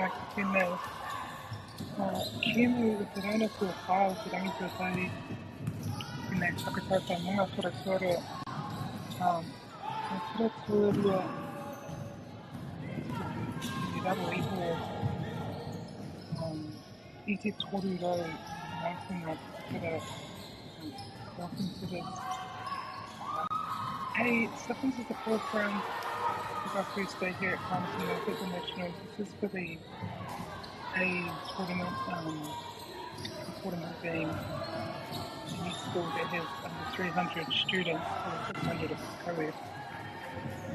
mai ki tēnei uh, kēmu o te rauna tuawhā o te rangi tuatahi tēnei whakataetae mō ngā kura tuarua. Um, ngā kura tuarua i raro iho um, i te 300 ākonga kura um, welcome to this uh, hey, Stephens is the fourth round of our first day here at Palmerston North at the Nationals. This is for the A tournament, um, the tournament being any school that has under 300 students or 600 if it's co-ed.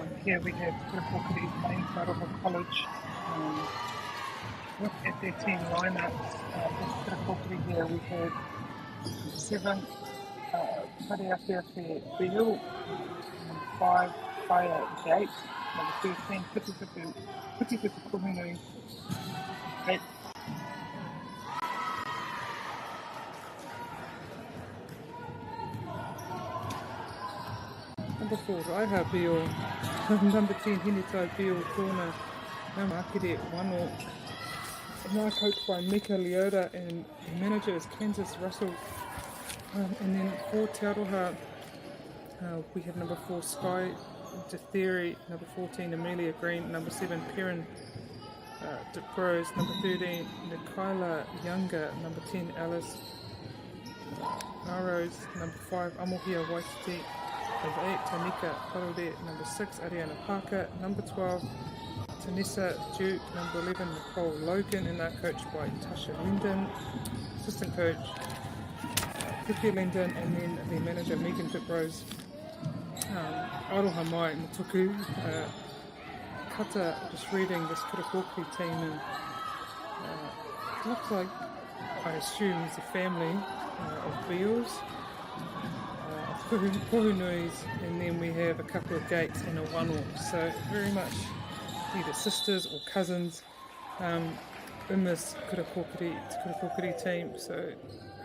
Um, here we have Te Kura playing Te Aroha College. Um, look at their team lineups. Uh, for Te Kura here we have 7, uh, Pareawheawhe Beale, number 5, Whaia Gate, number 13, Putiputi, Putiputi Kohunui, 8, Number 4, Raiha Beale, number 10, Hinetai Beale, Tōna, number Akere Wano, now coached by Mika Leota and the manager is Kansas Russell. Um, and then for Te Aroha, uh, we have number 4, Sky Theory, number 14, Amelia Green, number 7, Perrin uh, Dick Rose, number 13, Nikaila Younger, number 10, Alice Arrows, number 5, Amohia Waititi, number 8, Tanika Parore, number 6, Ariana Parker, number 12, Tanessa Duke, number 11, Nicole Logan, and they're coached by Tasha Linden, assistant coach Pepe Linden, and then the manager Megan Diprose. Um, aroha mai mo tuku, uh, kata just reading this Kura Kōkiri team and uh, looks like I assume it's a family uh, of Beals, uh, of Kohunuis, and then we have a couple of Gates and a Wano. So very much either sisters or cousins um, in this Kura Kōkiri, Kura Kōkiri team. So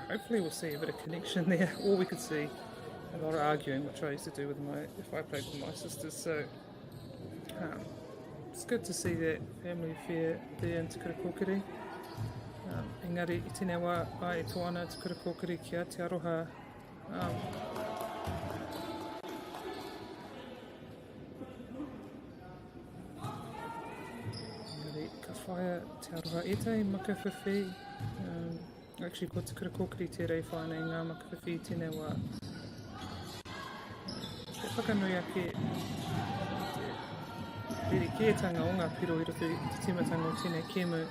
hopefully we'll see a bit of connection there, or we could see a lot of arguing, which I used to do with my if I played with my sisters. So um, it's good to see that family affair there in Te Kura Kōkiri. Um, engari, i tēnei wā, ai e tō ana Te Kura Kōkiri ki a Te Aroha. Um, engari, ka whaia Te Aroha e te makawhiwhi. Um, actually, ko Te Kura Kōkiri tērā i whai nei ngā makawhiwhi i tēnei wā. Te whakanui ake te rerekētanga o ngā piro i roto i te tīmatanga o tēnei kēmu.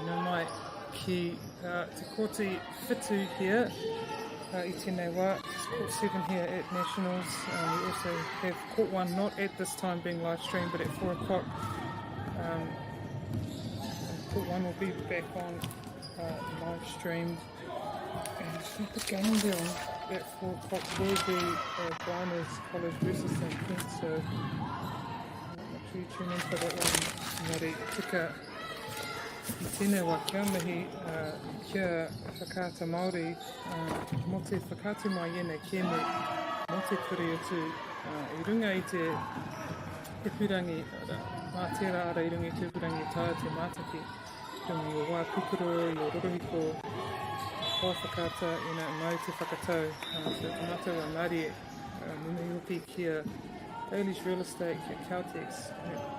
Nau mai ki uh, te kōti whitu here uh, i tēnei wā. It's court 7 here at Nationals. Um, we also have court 1 not at this time being live streamed but at 4 o'clock. Um, court 1 will be back on uh, live streamed. And I think the game there at 4 o'clock will be uh, Blinders College versus St. Kent, so uh, make sure you tune in for that one. Engari, tika i tēnei wā kia mihi uh, kia whakaata Māori uh, mō te whakaatu mai i ēnei kēmu, mō te kuri utu uh, i runga i te ipurangi, mā tērā ara i runga i te ipurangi e taea te mātaki. Runga i o wā pupuro, i o rorohiko, hoa whakaata, ina mau te whakatau. Uh, so ko mātou a Mārie, uh, me mihi hoki ki a Bailey's Real Estate, ki a Caltex,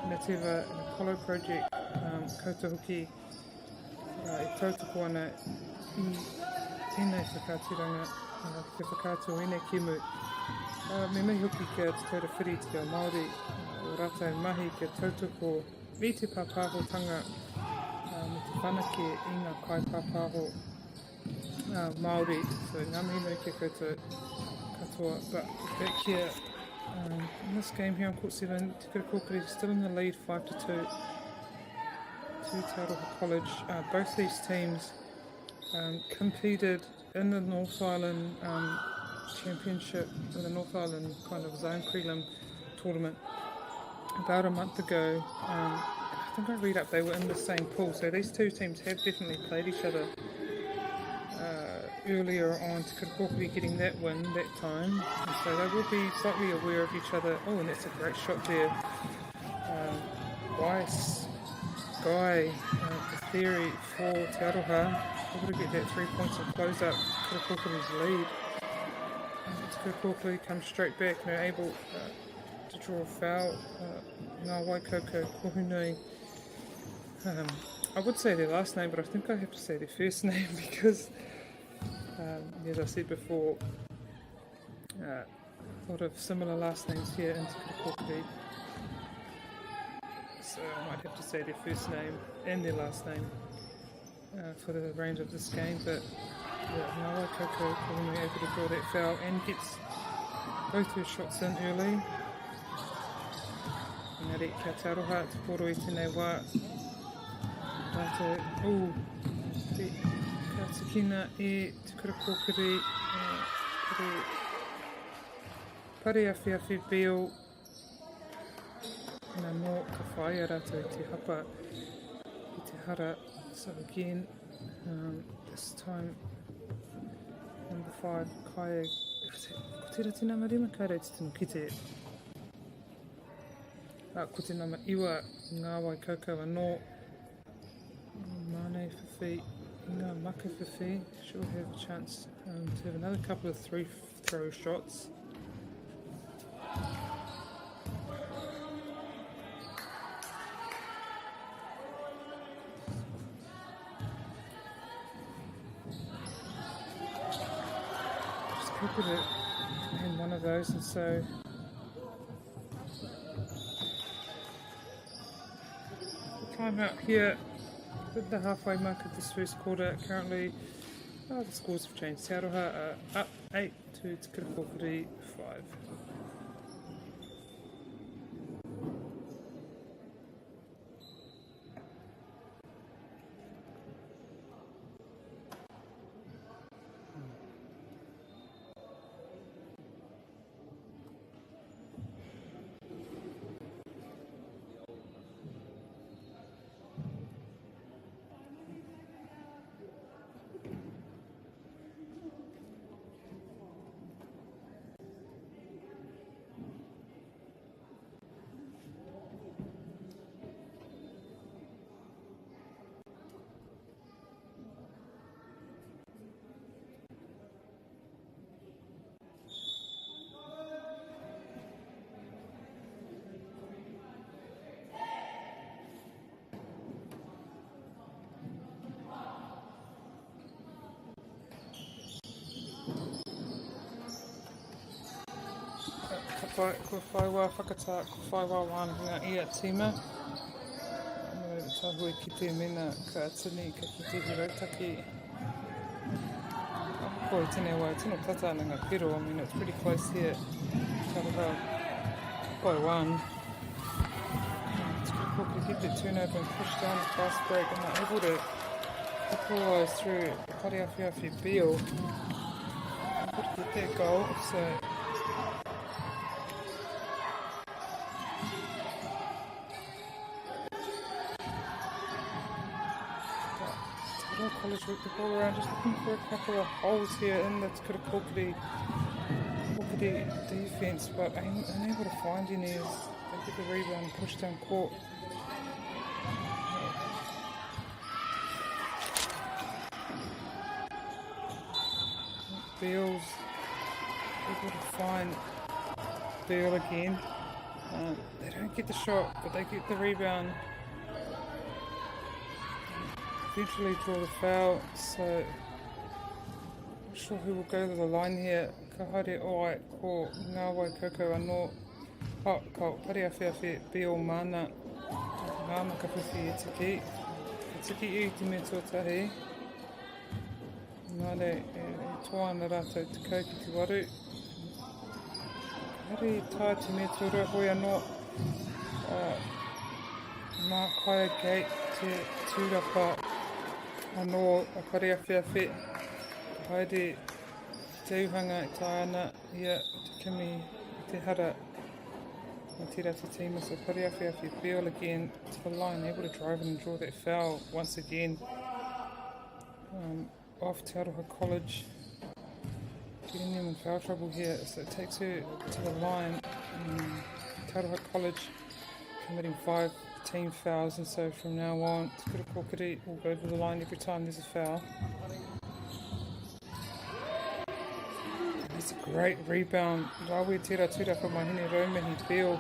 Nativa, and Apollo Project, um, koutou hoki uh, e tautoko ana i tēnei whakaaturanga, uh, ki te whakaatu o ēnei kēmu. Uh, me mihi hoki ki a Te Taura Whiri Te Reo Māori, uh, o rātou mahi kia tautoko I te pāpāhotanga me te whanake i ngā kaipāpāho Māori, so ngā mihi nui ki a koutou katoa. But back here um, in this game here on court 7, Te Kura Kōkiri still in the lead 5 to 2 to Te Aroha College. Uh, both these teams um, competed in the North Island um, Championship, or the North Island kind of zone prelim tournament about a month ago. Um, I think I read up they were in the same pool, so these two teams have definitely played each other. earlier on Te Kura Kōkiri getting that win that time. And so they will be slightly aware of each other. Oh, and that's a great shot there. Weiss, Guy, the theory for Te Aroha, able to get that 3 points and close up Te Kura Kōkiri's lead. Te Kura Kōkiri comes straight back and are able to draw a foul. Ngā Waikoukou Kohunui. I would say their last name, but I think I have to say their first name because, as I said before, a lot of similar last names here in Te Kura Kōkiri. So I might have to say their first name and their last name for the range of this game. But yeah, Ngā Waikoukou Kohunui able to draw that foul and gets both her shots in early. Engari kia te aroha, te poro i tēnei wā. Rātou, oh, te, ka tikina e Te Kura Kōkiri, pare, pare awhiawhi Beal, nā nō ka whāia rātou te hapa i te hara. So again, this time, number 5, Kaia, ko tērā te nama rima, kāre te tino kite. Ko te nama iwa, ngā wai kaukau anō. Mane Whiwhi, ngā maka whiwhi. She'll have a chance to have another couple of three throw shots. Just keep it in one of those, and so time out here at the halfway mark of this first quarter. Currently, the scores have changed. Te Aroha are up 8 to Te Kura Kōkiri 5. Ka pai, kua whai wā whakatā, kua whai wā wānanga ia tīma. Nō reira tāhue ki te mena ka tini, ka kite he rautaki. Ahakoa i tēnei wā, tino tata ana ngā pero, I mean, it's pretty close here. Karawau by one. It's pretty cool to get that turnover and push down the fast break and they're able to capitalise through Pariawhiawhi Beale. Able to get that goal, so Te College work the ball around, just looking for a couple of holes here in the Te Kura Kōkiri defence, but unable to find any as they get the rebound and push down court. Beale's able to find Beale again. They don't get the shot, but they get the rebound. Eventually draw the foul, so not sure who will go to the line here. Ka haere oai ko ngā wai kaukau anō. Oh, ko Pariawhiawhi Beale mana. Ngā makawhiwhi e tiki. Ka tiki i te mea tuatahi. Nā reira, e toa ana rātou 10 ki te waru. Kāre i taea te mea tuarua hoi anō. Mā Kaia Gate te tūrapa anō a Pariawhiawhi. Ka haere te uhanga e taea ana ia te kimi i te hara. Nā tērā te tīma, so Pariawhiawhi Beale again to the line, able to drive and draw that foul once again. off Te Aroha College. Getting them in foul trouble here, so it takes her to the line. Te Aroha College committing 5 team fouls, and so from now on, Te Kura Kōkiri will go to the line every time there's a foul. That's a great rebound. Rawe Tera Tura for Mahine Raumihi Beale.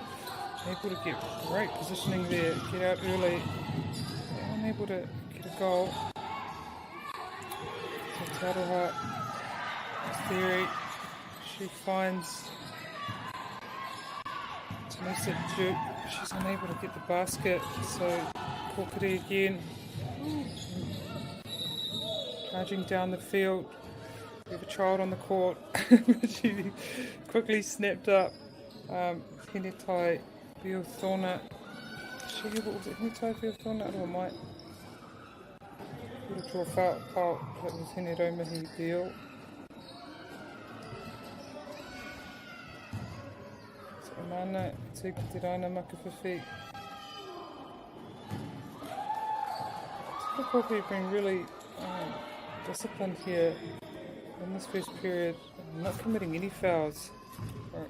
Able to get great positioning there, get out early. Unable to get a goal. So Te Aroha Theory, she finds Tanisa Duke. She's unable to get the basket, so Kōkiri again. Charging down the field. We have a child on the court. She quickly snapped up. Hinetai Biosona. She was it Hinetai Biosona? I don't know, might. Would have draw foul, foul. That was Hine Raumihi Beale. So Amana, tū ki te raina makawhiwhi. Te Kōkiri been really disciplined here in this first period, not committing any fouls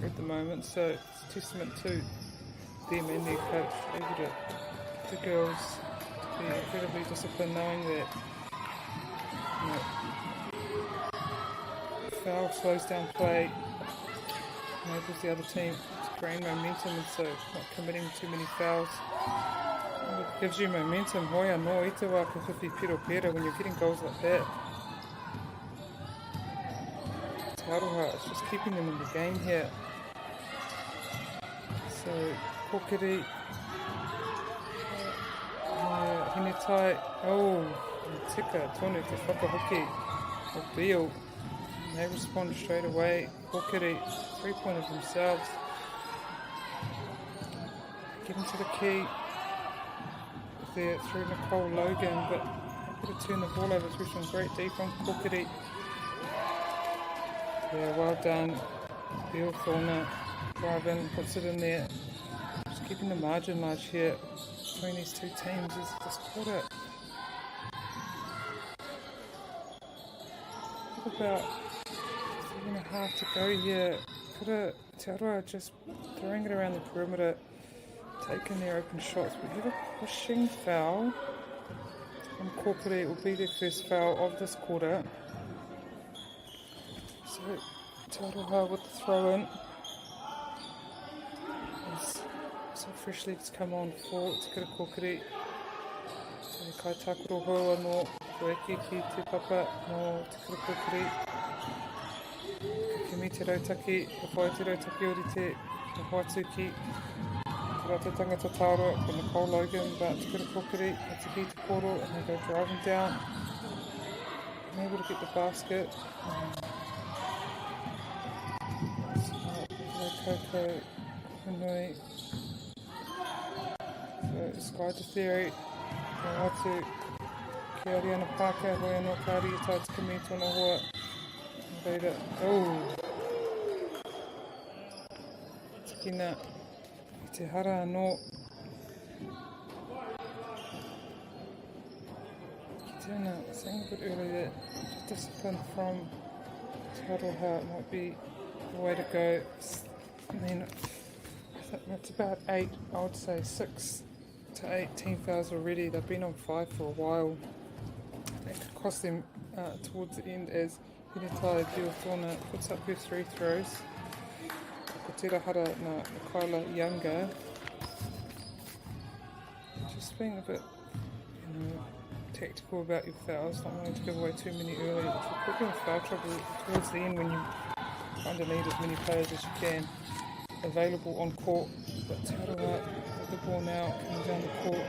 at the moment, so it's a testament to them and their coach, able to get the girls to be incredibly disciplined, knowing that, you know, foul slows down play, enables the other team to gain momentum, and so not committing too many fouls. And it gives you momentum. Hoi anō i te wā ka whiwhi piro pera when you're getting goals like that. Te Aroha, it's just keeping them in the game here. So, Kōkiri, Hinetai, oh, tika, tonu te whakahoki o Beale. And they respond straight away. Kōkiri, 3-pointers themselves. Get into the key there through Nicole Logan, but happy to turn the ball over through some great D from Kōkiri. Yeah, well done. Bill Thorner driving, puts it in there. Just keeping the margin large here between these two teams is this quarter. About 3.5 to go here. Kura Te Aroha just throwing it around the perimeter, taking their open shots. We have a pushing foul from Kōkiri. It will be their first foul of this quarter. So Te Aroha with the throw in. As some fresh legs come on for Te Kura Kōkiri. Te kai tākaro hou anō, ko eke ki te papa mō Te Kura Kōkiri. Ka kimi te rautaki, ka whai te rautaki o rite, ka hoatu ki te rātou tangata tāroa, ko Nicole Logan, but Te Kura Kōkiri, ka tiki te kōro, and they go driving down. Unable to get the basket. Koko Hunui. So Sky to Theory, ka hoatu ki Ariana Parker, hoi anō ka ari i tā te kimi tōna hoa. Reira, oh! Tikina i te hara anō. Ki te ana, saying a bit earlier that discipline from Te Aroha might be the way to go. I mean, I think that's about 8, I would say 6 to 8 team fouls already. They've been on 5 for a while. That could cost them towards the end as Hinetai Biosona puts up her 3 throws. Ko tērā hara nā Kyla Younger. Just being a bit, you know, tactical about your fouls, not wanting to give away too many early, which will put you in foul trouble towards the end when you kind of need as many players as you can available on court. But Te Aroha with the ball now, coming down the court.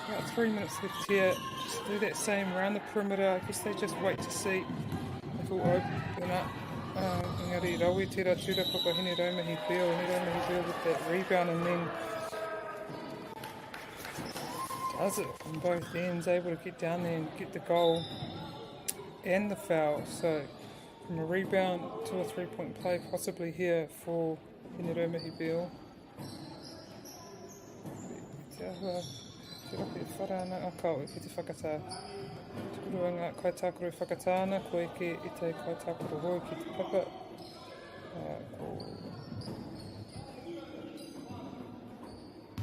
About 3 minutes left here. Just do that same round the perimeter. I guess they just wait to see if it'll open up. Engari rawe tērā tūrapa pa Hine Raumihi Beale. Hine Raumihi Beale with that rebound and then does it on both ends, able to get down there and get the goal and the foul. So from a rebound to a 3-point play possibly here for Hine Raumihi Beale. Te ahua. Te rohe e whara ana a Kao ki te whakatā. Tukurua ngā kaitākaro e whakatā ana, ko eke i te kaitākaro hou ki te papa. Ko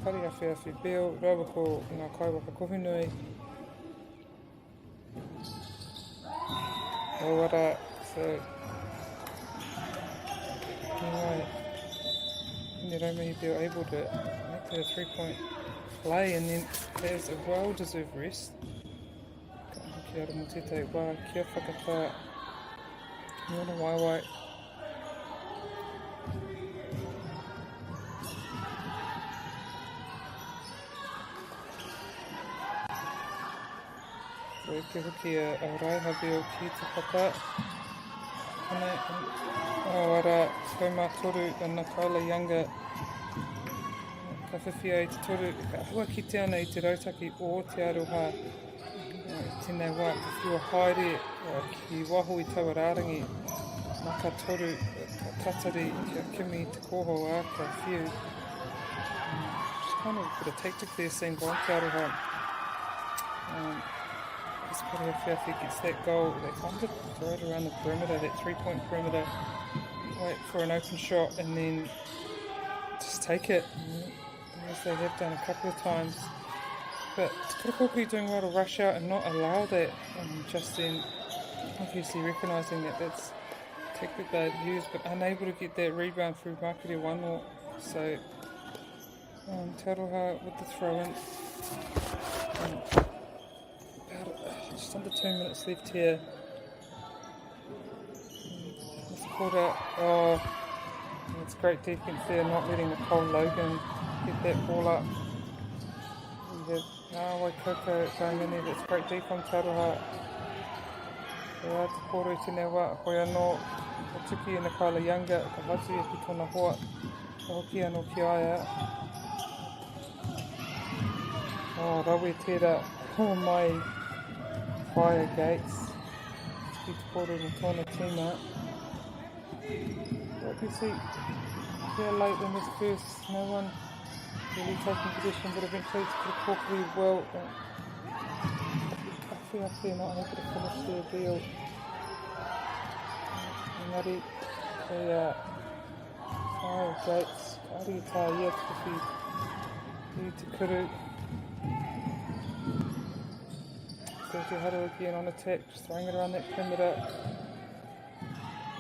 Pariawheawhe Bell rāua ko ngā kaiwaka kohunui. Ōara, so, Ngai, Hinerumihi Bell able to make that a three-point play and then there's a well-deserved rest. Ka hoki ara mō tētahi wā kia whakatā i ōna waewae. Ko eke hoki a Raiha Bell ki te papa. Konei, oh, ara, 13 a Nakaila Younger. Ka whiwhi ai te toru, ka hua kite ana i te rautaki o Te Aroha. I tēnei wā, ka whiua haere ki waho i taua rārangi. Maka toru, ka tatari kia kimi i te kōhao, ā, ka whiu. Just kind of a bit of tactic there seen by Te Aroha. As Pareawheawhe gets that goal, they kind of throw it around the perimeter, that three-point perimeter, wait for an open shot and then just take it, as they have done a couple of times. But Te Kura Kōkiri doing well to rush out and not allow that, just then obviously recognising that that's tactic they've used, but unable to get that rebound through Makere Wano. So Te Aroha with the throw in. About just under 2 minutes left here. This quarter, oh, it's great defense there, not letting Nicole Logan get that ball up. We have Ngā Waikoko going in there, that's great deep from Te Aroha. He ā te kōrero i tēnei wā, hoi anō, ka tuki e Nikaela Younger, ka whatu ia ki tōna hoa, ka hoki anō ki a ia. Oh, rawe tērā mai Whaea Gates, tuki te kōrero me tōna tīma. Obviously, here late in this first, no one really taking possession, but eventually it's put a corkery well. Awhiawhi not able to finish their deal. Engari, kei a Kyle Gates, ka ari tā ia te whiwhi i te kuru. So Te Haru again on attack, just throwing it around that perimeter.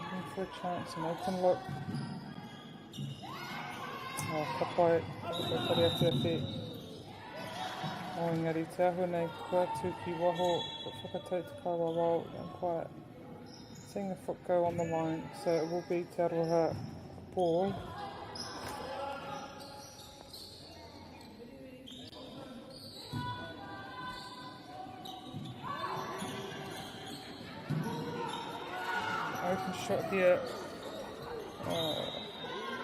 Looking for a chance, an open look. Oh, ka pai, ka pare atu ate. Oh, engari te ahua nei, kua tū ki waho, kua whakatau te kaiwawao, umpire seeing the foot go on the line, so it will be Te Aroha ball. Open shot here.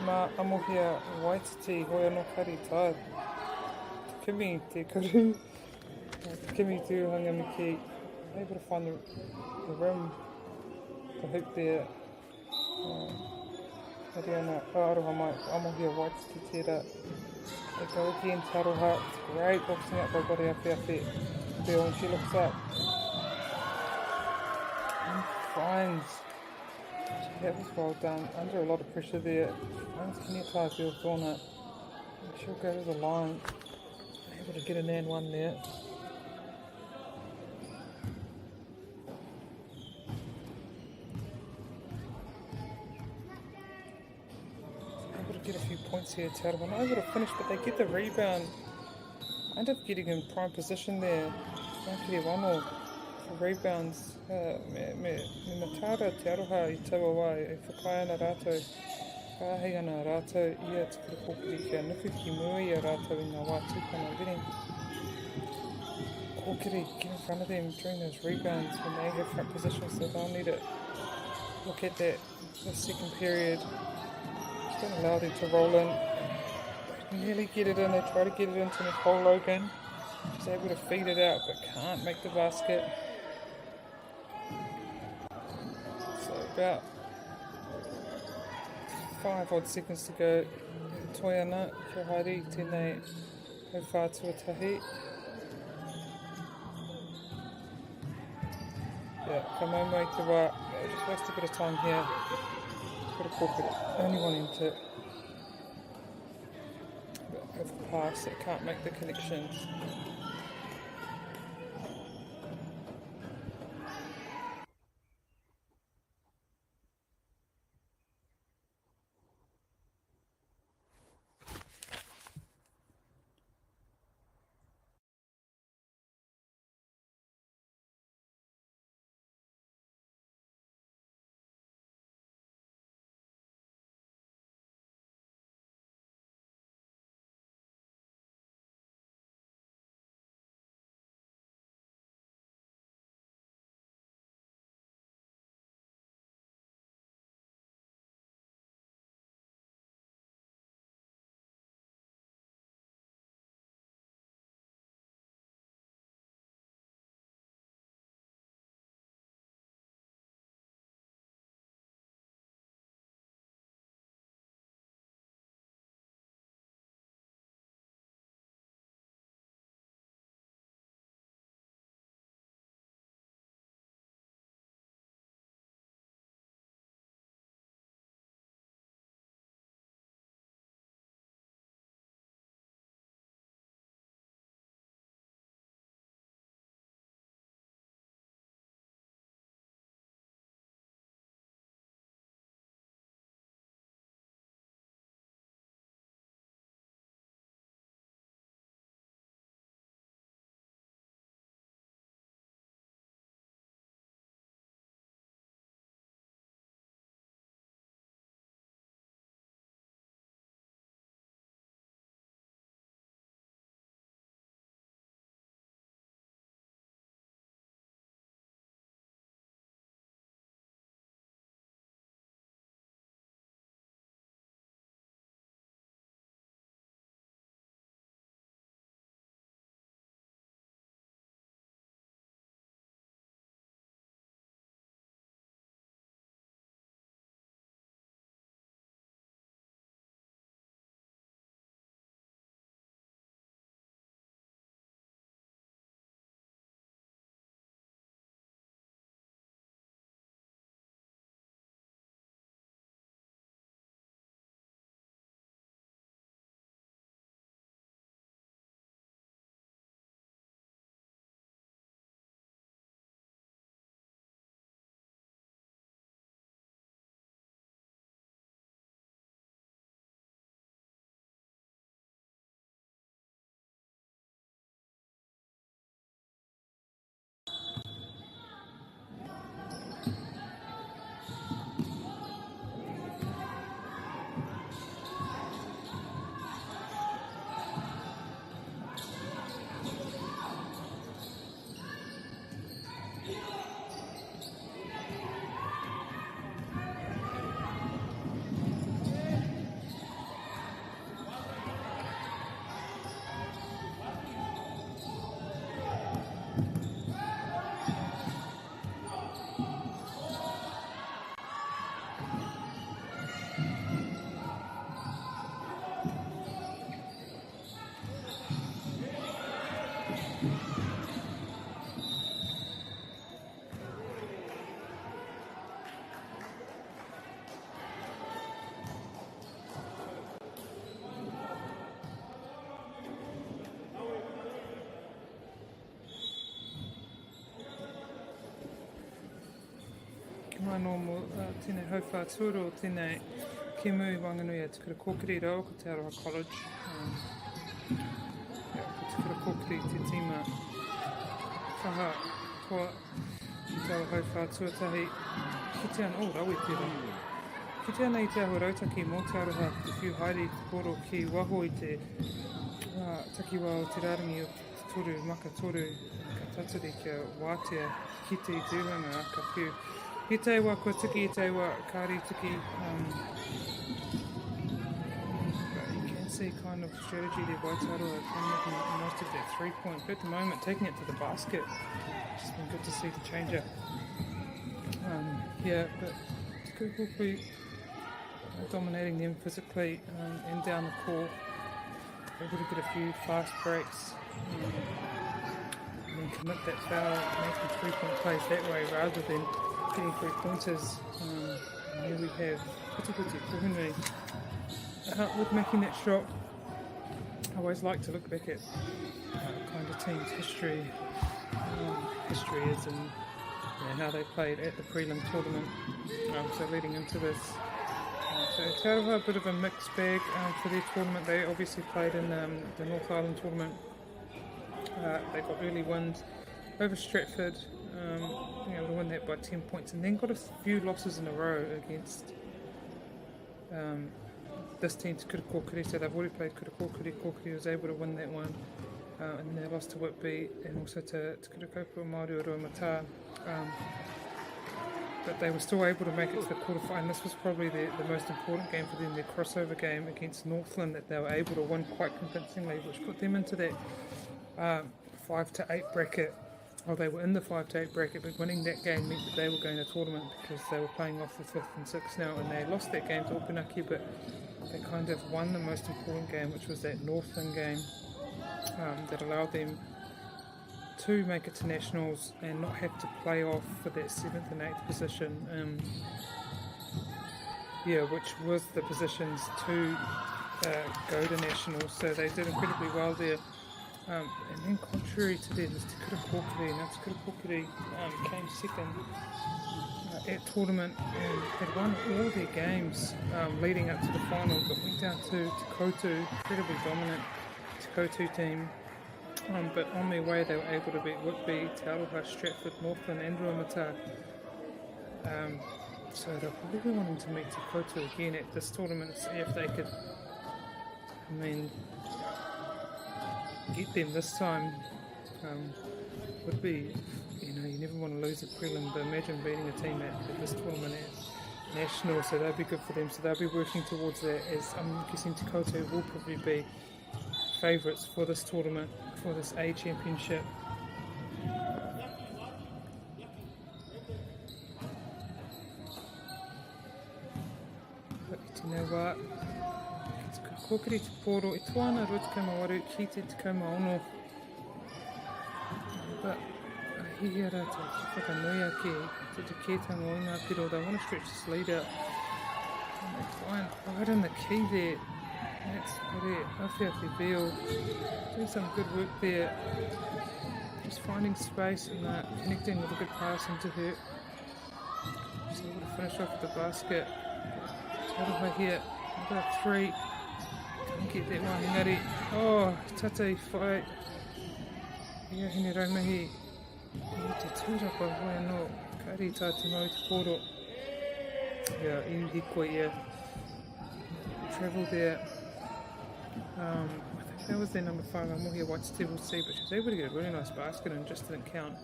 Mā Amohia Waititi, hoi anō kari tā te kimi te kuru, te kimi te uhanga me ki able to find the, the rim, the hoop there. Ariana, oh, aroha mai, Amohia Waititi tērā. They go again, Te Aroha, it's great boxing up by Bode Awhiawhi. Bill, and she looks up and finds That was well done. Under a lot of pressure there. Finds Kinetai Bill Thorner. She'll go to the line. Able to get an and one there. Able to get a few points here, Te Arawa. Not able to finish, but they get the rebound. End up getting in prime position there. Makere Wano for rebounds. Me, me, me mataara te aroha i taua wā e whakaae ana rātou, whakaahei ana rātou i a Te Kura Kōkiri kia nuku ki mua i a rātou i ngā wā tūkana. Getting Kōkiri get in front of them during those rebounds when they have front position, so they'll need to look at that the second period. Just don't allow them to roll in. They nearly get it in. They try to get it into Nicole Logan. She's able to feed it out, but can't make the basket. So about 5 odd seconds to go. Toi ana, kia haere i tēnei hauwhā tuatahi. Yeah, ka mau mai te wā. Yeah, just waste a bit of time here. Got a corporate only wanting to overpass it, can't make the connections. Ki mai anō mō tēnei hauwhā tuarua o tēnei kēmu i waenganui a Te Kura Kōkiri rāua ko Te Aroha College. Um, yeah, ko Te Kura Kōkiri te tīma kaha koa i taua hauwhā tuatahi. Kite ana, oh, rawe tērā. Kite ana i te aho rautaki mō Te Aroha ki te whiu haere i te poro ki waho i te uh, takiwā o te rārangi o te toru, maka toru, ka tatari kia wātea kite i te uhanga, ka whiu. I te wā kua tiki, i te wā kāre i tiki, um, but you can see kind of strategy there by Te Aroha, kind of making most of that three point, but at the moment taking it to the basket. It's been good to see the change up. Um, yeah, but Te Kura Kōkiri dominating them physically um, and down the court. Able to get a few fast breaks. Um, and then commit that foul, making three-point plays that way rather than getting three-pointers. And here we have Putiputi Kohunui with making that shot. I always like to look back at kind of team's history, history is and how they played at the prelim tournament. So leading into this. So Te Aroha, a bit of a mixed bag for their tournament. They obviously played in the North Island tournament. They got early wins over Stratford, being able to win that by 10 points, and then got a few losses in a row against this team, Te Kura Kōkiri. So they've already played Kura Kōkiri. Kōkiri was able to win that one, and then they lost to Whitby and also to Te Kura Kaupapa Māori o Ruamatā. But they were still able to make it to the quarterfinal. And this was probably the most important game for them, their crossover game against Northland, that they were able to win quite convincingly, which put them into that 5 to 8 bracket. Well, they were in the 5 to 8 bracket, but winning that game meant that they were going to tournament because they were playing off the 5th and 6th now, and they lost that game to Opunake, but they kind of won the most important game, which was that Northland game, that allowed them to make it to nationals and not have to play off for that 7th and 8th position, which was the positions to go to nationals. So they did incredibly well there. And then contrary to them is Te Kura Kōkiri. Now Te Kura Kōkiri came second at tournament and had won all their games leading up to the final, but went down to Te Koutu, incredibly dominant Te Koutu team. But on their way they were able to beat Whitby, Te Aroha, Stratford, Northland and Ruamatā. So they'll probably be wanting to meet Te Koutu again at this tournament, see if they could, get them this time. Would be, you never want to lose a prelim, but imagine beating a team at this tournament at national, so that'd be good for them. So they'll be working towards that, as I'm guessing Te Koutu will probably be favourites for this tournament, for this A Championship. But i tēnei wā, ki te kōkiri te pōro i toana 28 ki te 16. But a hihia rātou ki whakanui ake te kētanga o ngā piro. They want to stretch this lead out. And they find right in the key there. That's Pare Awhiawhi Beale doing some good work there. Just finding space and connecting with a good pass into her. She's able to finish off with the basket. Te Aroha here. Another 3. Can't get that one. Engari. Oh, tate whai. Ia hine raumihi. I te tūrapa hoi anō. Ka ri tā te mau te pōro. Yeah, i hikoi ia. Travel there. I think that was their number 5, Amohia Waititi, we'll see, but she was able to get a really nice basket and just didn't count.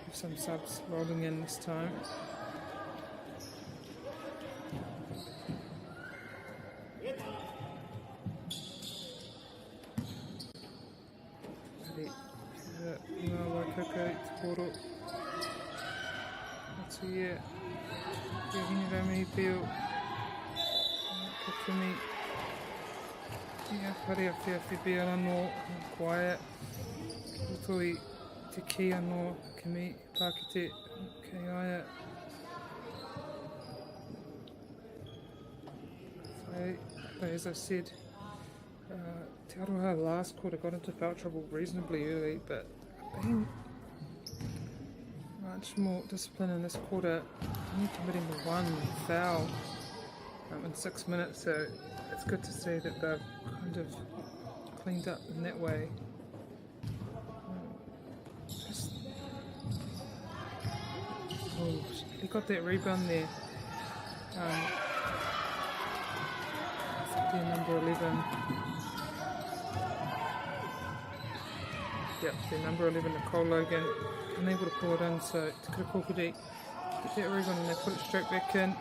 Have some subs rolling in this time. Ngā Waikoko, Te Poro. Atu ia, Te Hineraumihi Peo, Ka kimi, Ia pare a Whiawhi Bea anō, Quiet, Ki roto i te kī anō, Kimi, Pākete, kei aia. So, but as I said, Te Aroha last quarter got into foul trouble reasonably early, but being much more disciplined in this quarter, only committing the 1 foul in 6 minutes, so it's good to see that they've kind of cleaned up in that way. He got that rebound there. Their number 11. Yep, their number 11, Nicole Logan, unable to pull it in, so Te Kura Kōkiri get that rebound and they put it straight back in.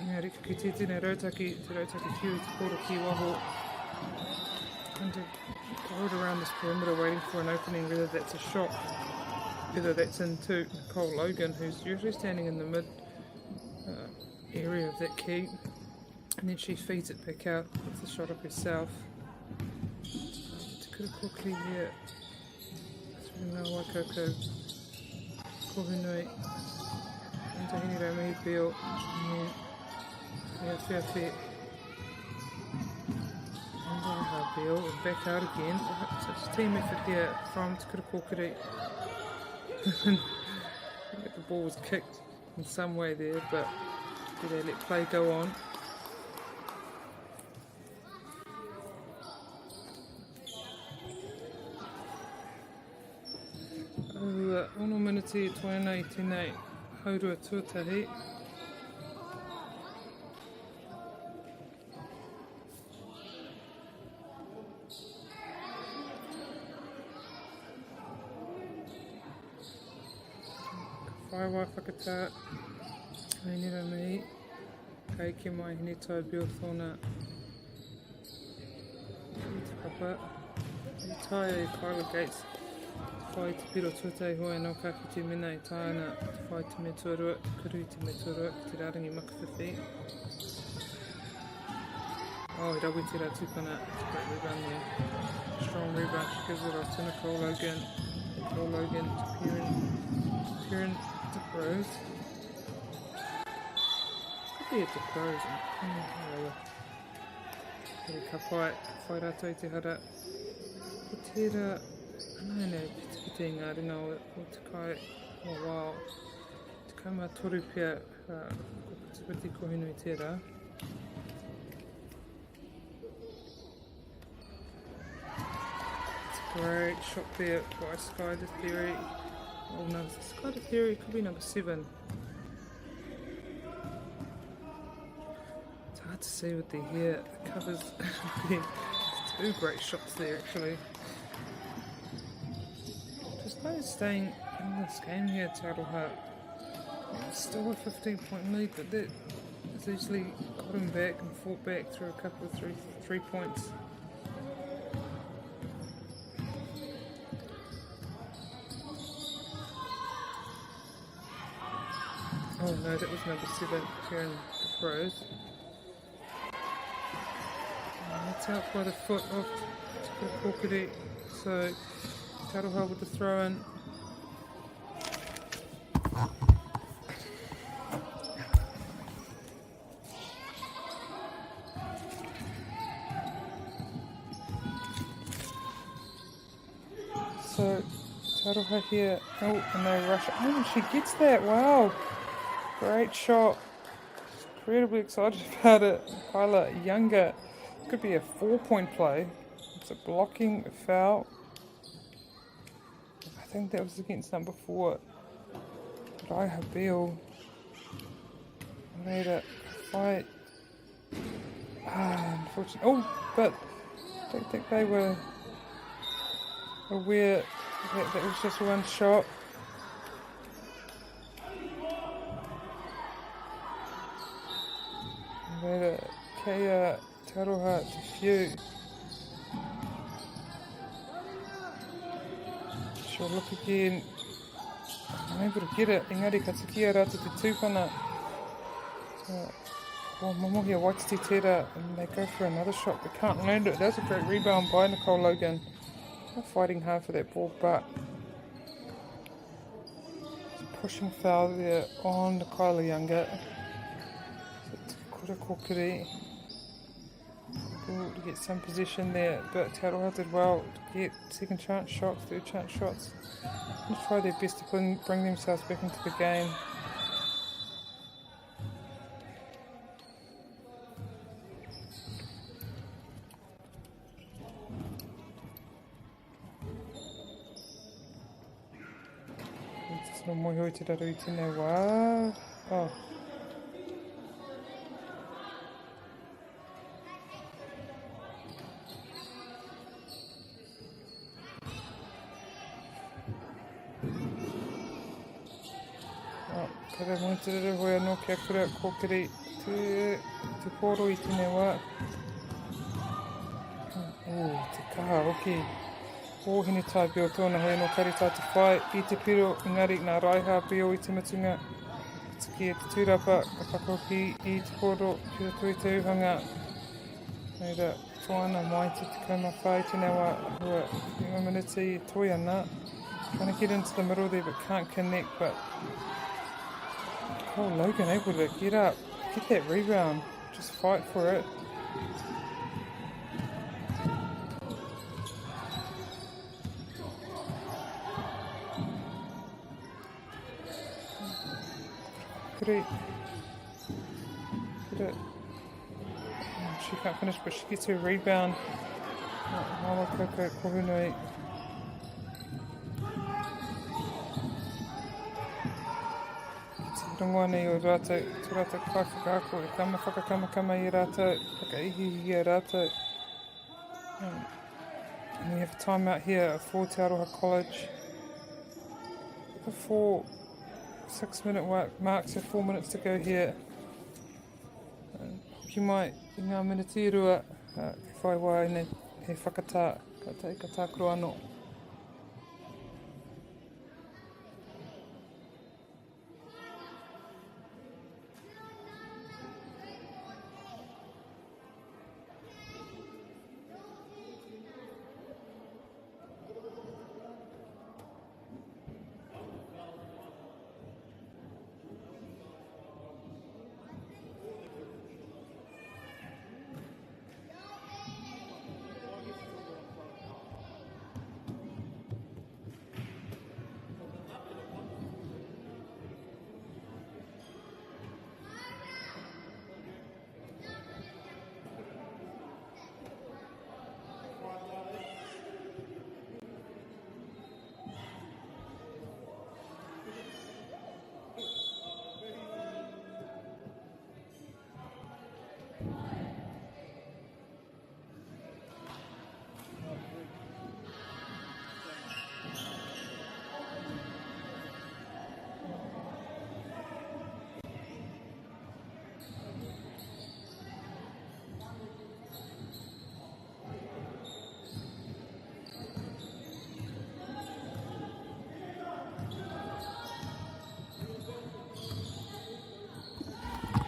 Ngā rika ki te tēnei rautaki, te rautaki whiu, te pōro ki waho. And to go it around this perimeter waiting for an opening, whether that's a shot, whether that's into Nicole Logan, who's usually standing in the mid area of that key. And then she feeds it back out, gets the shot up herself. Te Kura Kōkiri here. Ngā Waikoukou, Kohunui, and Te Hinerau Mihi Peel, me Te Awhiawhi, and Raiha Peel, back out again. Such a team effort here from Te Kura Kōkiri. the ball was kicked in some way there, but do they let play go on? Aua, ono miniti e toe ana i tēnei haurua tuatahi. Ka whai wā whakatā, hei nera mihi. Ka eke mai Hinetai Bill-Thorna i te papa. I taea e Kyla Gates te whai i te piro tuatahi hoi anō ka whiti mena i taea ana te whai te mea tuarua, te kuru i te mea tuarua ki te rārangi makawhiwhi. Oh, i rawe tērā tupana. It's a great rebound there. Strong rebound. She gives it off to Nicole Logan. Nicole Logan to Perrin. Perrin to Rose. Could be a te pros. Mm, ka whai, ka whai rātou i te hara. Ko tērā, anā nei, pitipiti i ngā ringa o, o te kai, o wao. 13 pea, uh, ko pitipiti kohinui tērā. It's a great shot there by Sky the Theory. Oh no, is it Sky the Theory? It could be number 7. It's hard to see with the hair. The covers. Two great shots there actually. Just kind of staying in this game here, Te Aroha. Still a 15 point lead, but that has easily got him back and fought back through a couple of three points. Oh no, that was number 7, Kieran Rose. That's out by the foot of Te Kōkiri. So, Te Aroha with the throw in. So, Te Aroha here. Oh, and they rush. Oh, and she gets that. Wow. Great shot. Incredibly excited about it. Kyla Younger. Could be a 4-point play. It's a blocking foul. I think that was against number 4. Raiha Beal made a fight. Unfortunately. Oh, but I don't think they were aware that that was just one shot. Made a Kea Te Aroha Te Whiu. She'll look again. Unable to get it. Engari ka tikia rātou te tūpana. So, oh, Momohia Waititi tērā, and they go for another shot. They can't land it. That's a great rebound by Nicole Logan. They're fighting hard for that ball, but pushing foul there on Kyla Younger. So, Kura Kōkiri. Able to get some position there, but Te Aroha did well to get second chance shots, third chance shots, and try their best to bring, bring themselves back into the game. Tino mohi i te raru i tēnei wā. Oh. Oh, kare mo te rere hoi anō kia kura kōkiri te, te pōro i tēnei wā. Oh, te kaha hoki. O Hinetai Bill tōna hoi anō kare tā te whai i te piro, engari nā Raiha Bill i te mutunga. Ka tiki e te tūrapa, ka whakahoki i te pōro ki roto i te uhanga. Reira, toa ana mai te 14 i tēnei wā, hua 5 miniti e toi ana. Trying to get into the middle there but can't connect but Cole Logan able to get up, get that rebound, just fight for it. Great. Get it. She can't finish, but she gets her rebound. Mama Koko Kohunui. Te rongoa nei o rātou, tō rātou kai whakaako, e kama whakakamakama i rātou, whakaihiihi i a rātou. Um, and we have a timeout here at for Te Aroha College. The four, six minute mark, so four minutes to go here. Hoki mai i ngā miniti e rua, uh, e whai wā nei he whakatā, ka tae ka tākaro anō.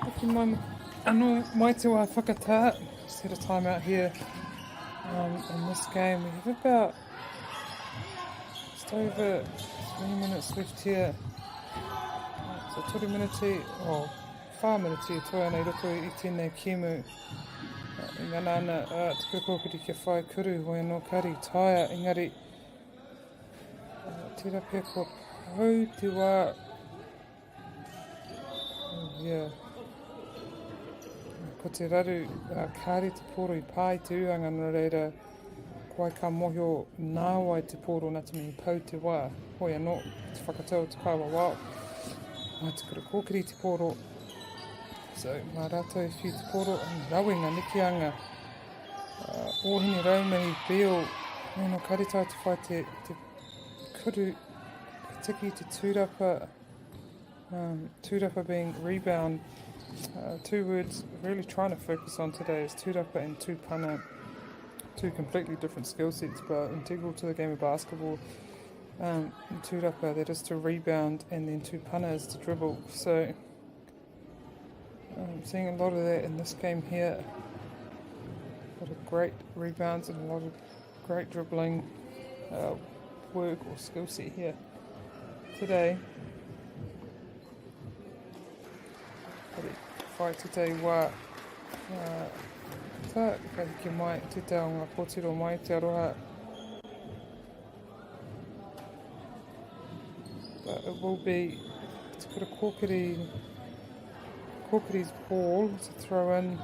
Hoki mai anō mai te wā whakatā. Just had a time out here um, in this game. We have about just over 3 minutes left here. So 3 minute, oh, 4 minute e toe ana i roto i tēnei kēmu. E ngana ana a Te Kura Kōkiri kia whai kuru, hoi anō kari taea, engari tērā pea kua pau te wā. Oh, yeah. Ko te raru, kāre te pōro i pā i te ūanga, nō reira, ko ai ka mōhio nā wai te pōro nā te mea i pau te wā. Hoi anō, te whakatau o te kaiwawao. Mā Te Kura Kōkiri te pōro. So, mā rātou e whiu te pōro, rawe ngā nekeanga. Uh, Ōhine Raumihi, Beal, no karetai te whai te, te kuru, ka tiki te tūrapa, um, tūrapa being rebound. Uh, two words really trying to focus on today is tūrapa and tūpana. Two completely different skill sets, but integral to the game of basketball. Um, tūrapa, that is to rebound, and then tūpana is to dribble. So, I'm seeing a lot of that in this game here. A lot of great rebounds and a lot of great dribbling uh, work or skill set here today. Whai te te wā uh, ta, ka hiki mai te te o ngā kōtiro mai te aroha. But it will be Te Kura Kōkiri, Kōkiri's ball to throw in.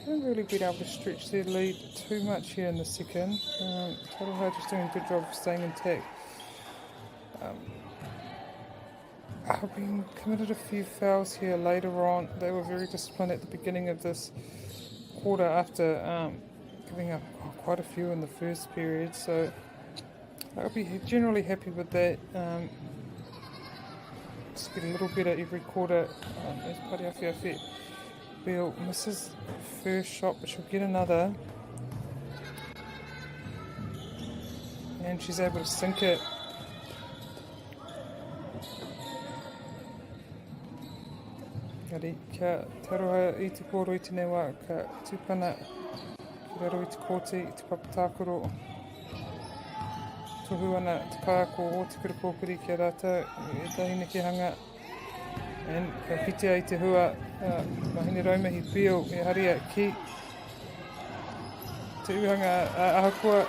Haven't really been able to stretch their lead too much here in the second. Um, Taroha just doing a good job of staying intact. Um, I've been committed a few fouls here later on. They were very disciplined at the beginning of this quarter after um, giving up quite a few in the first period. So I'll be generally happy with that. Um, just get a little better every quarter um, as Pari Awhiawhi Bill misses first shot, but she'll get another. And she's able to sink it. Engari, kia te aroha i te pōro i tēnei wā, ka tūpana ki raro i te kōti, i te papa tākaro. Tohu ana te kaiako o Te Kura Kōkiri ki a rātou i ētahi nekehanga. And ka kitea i te hua, uh, Mahine Raumihi Beale e haria ki te uhanga uh, ahakoa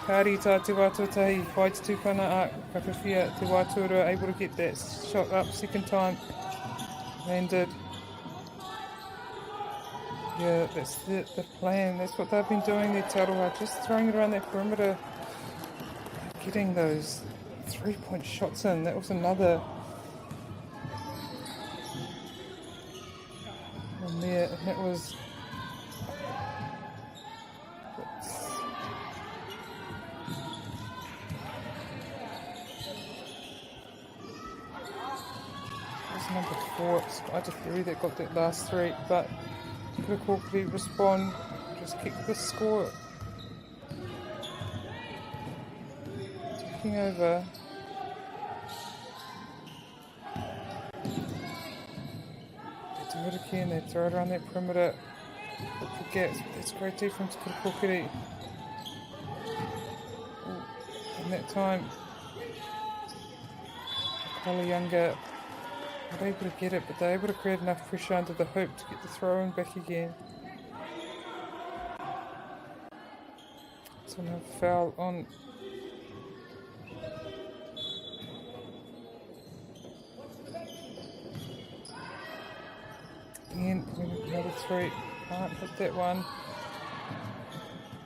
kāri tā te wā tuatahi whai te tūpana a ka whiwhia te wā tuarua able to get that shot up second time landed yeah that's the, the plan that's what they've been doing there Te Aroha just throwing it around that perimeter getting those three-point shots in that was another one there and that was was number four, Spider 3 that got that last three, but Kura respond, just kick the score. Taking over. They do it again, they throw it around that perimeter. Look for gaps, but that's great defense, Kura And that time, Carla Younger not able to get it, but they're able to create enough pressure under the hoop to get the throw in back again. It's another foul on Again, another three. Can't hit that one.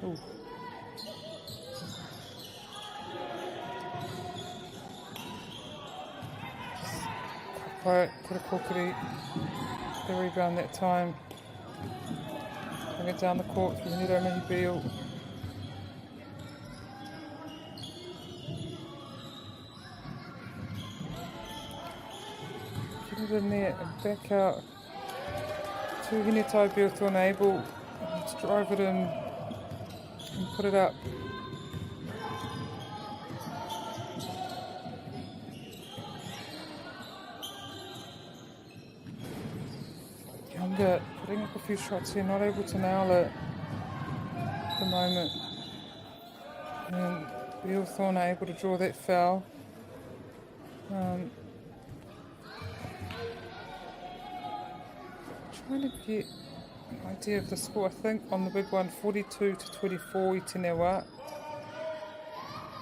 Ooh. Just put a kōkiri. The rebound that time. Bring it down the court through Nero Mihi Beale. Get it in there and back out to Hinetai Beale to enable to drive it in and put it up. Younger putting up a few shots here, not able to nail it at the moment. And Beale Thorne able to draw that foul. Um, trying to get an idea of the score. I think on the big one, 42 to 24 i tēnei wā.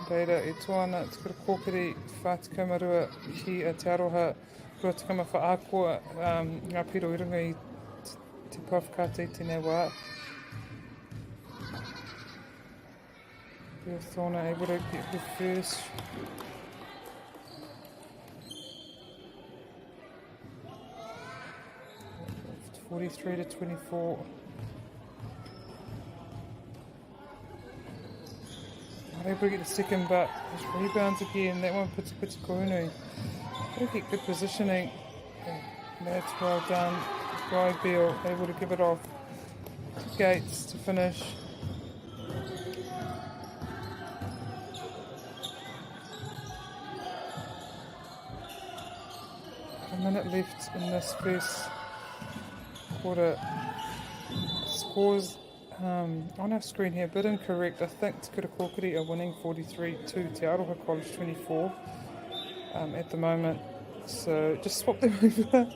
Reira, e toa ana te kura kōkiri 42 ki a Te Aroha 24 ahakoa um, ngā piro i runga i te pouwhakaata i tēnei wā. Bill Thorne able to get the first. 43 to 24. Not able to get the second, but his rebounds again. That one puts puts Kohunui. Gotta get good positioning. That's well done by Beale, able to give it off to Gates to finish. A minute left in this first quarter. Scores um, on our screen here, a bit incorrect. I think Te Kura Kōkiri are winning 43 to Te Aroha College 24 um, at the moment. So just swap them over.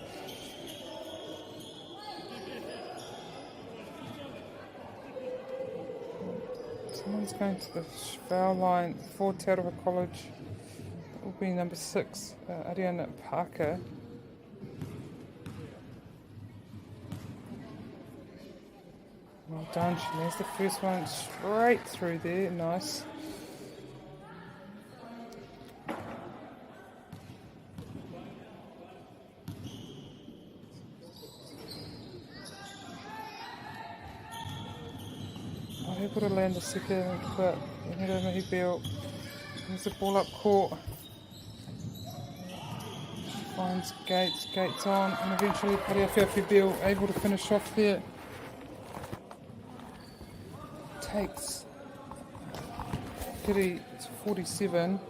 Someone's going to the foul line for Te Aroha College. That will be number six, uh, Ariana Parker. Well done, she lands the first one straight through there. Nice. Not able to land the second, but Hiromihi Beale brings the ball up court. Finds Gates, Gates on, and eventually Pariawhiawhi Beale able to finish off there. Takes Kiri to 47.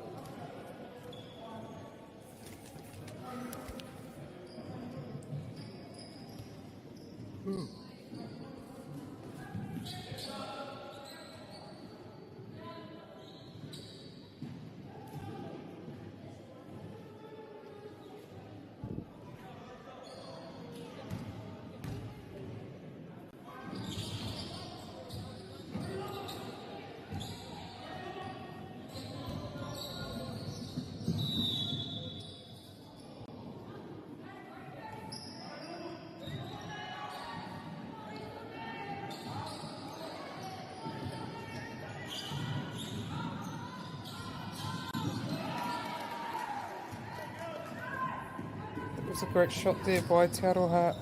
That was a great shot there by Te Aroha.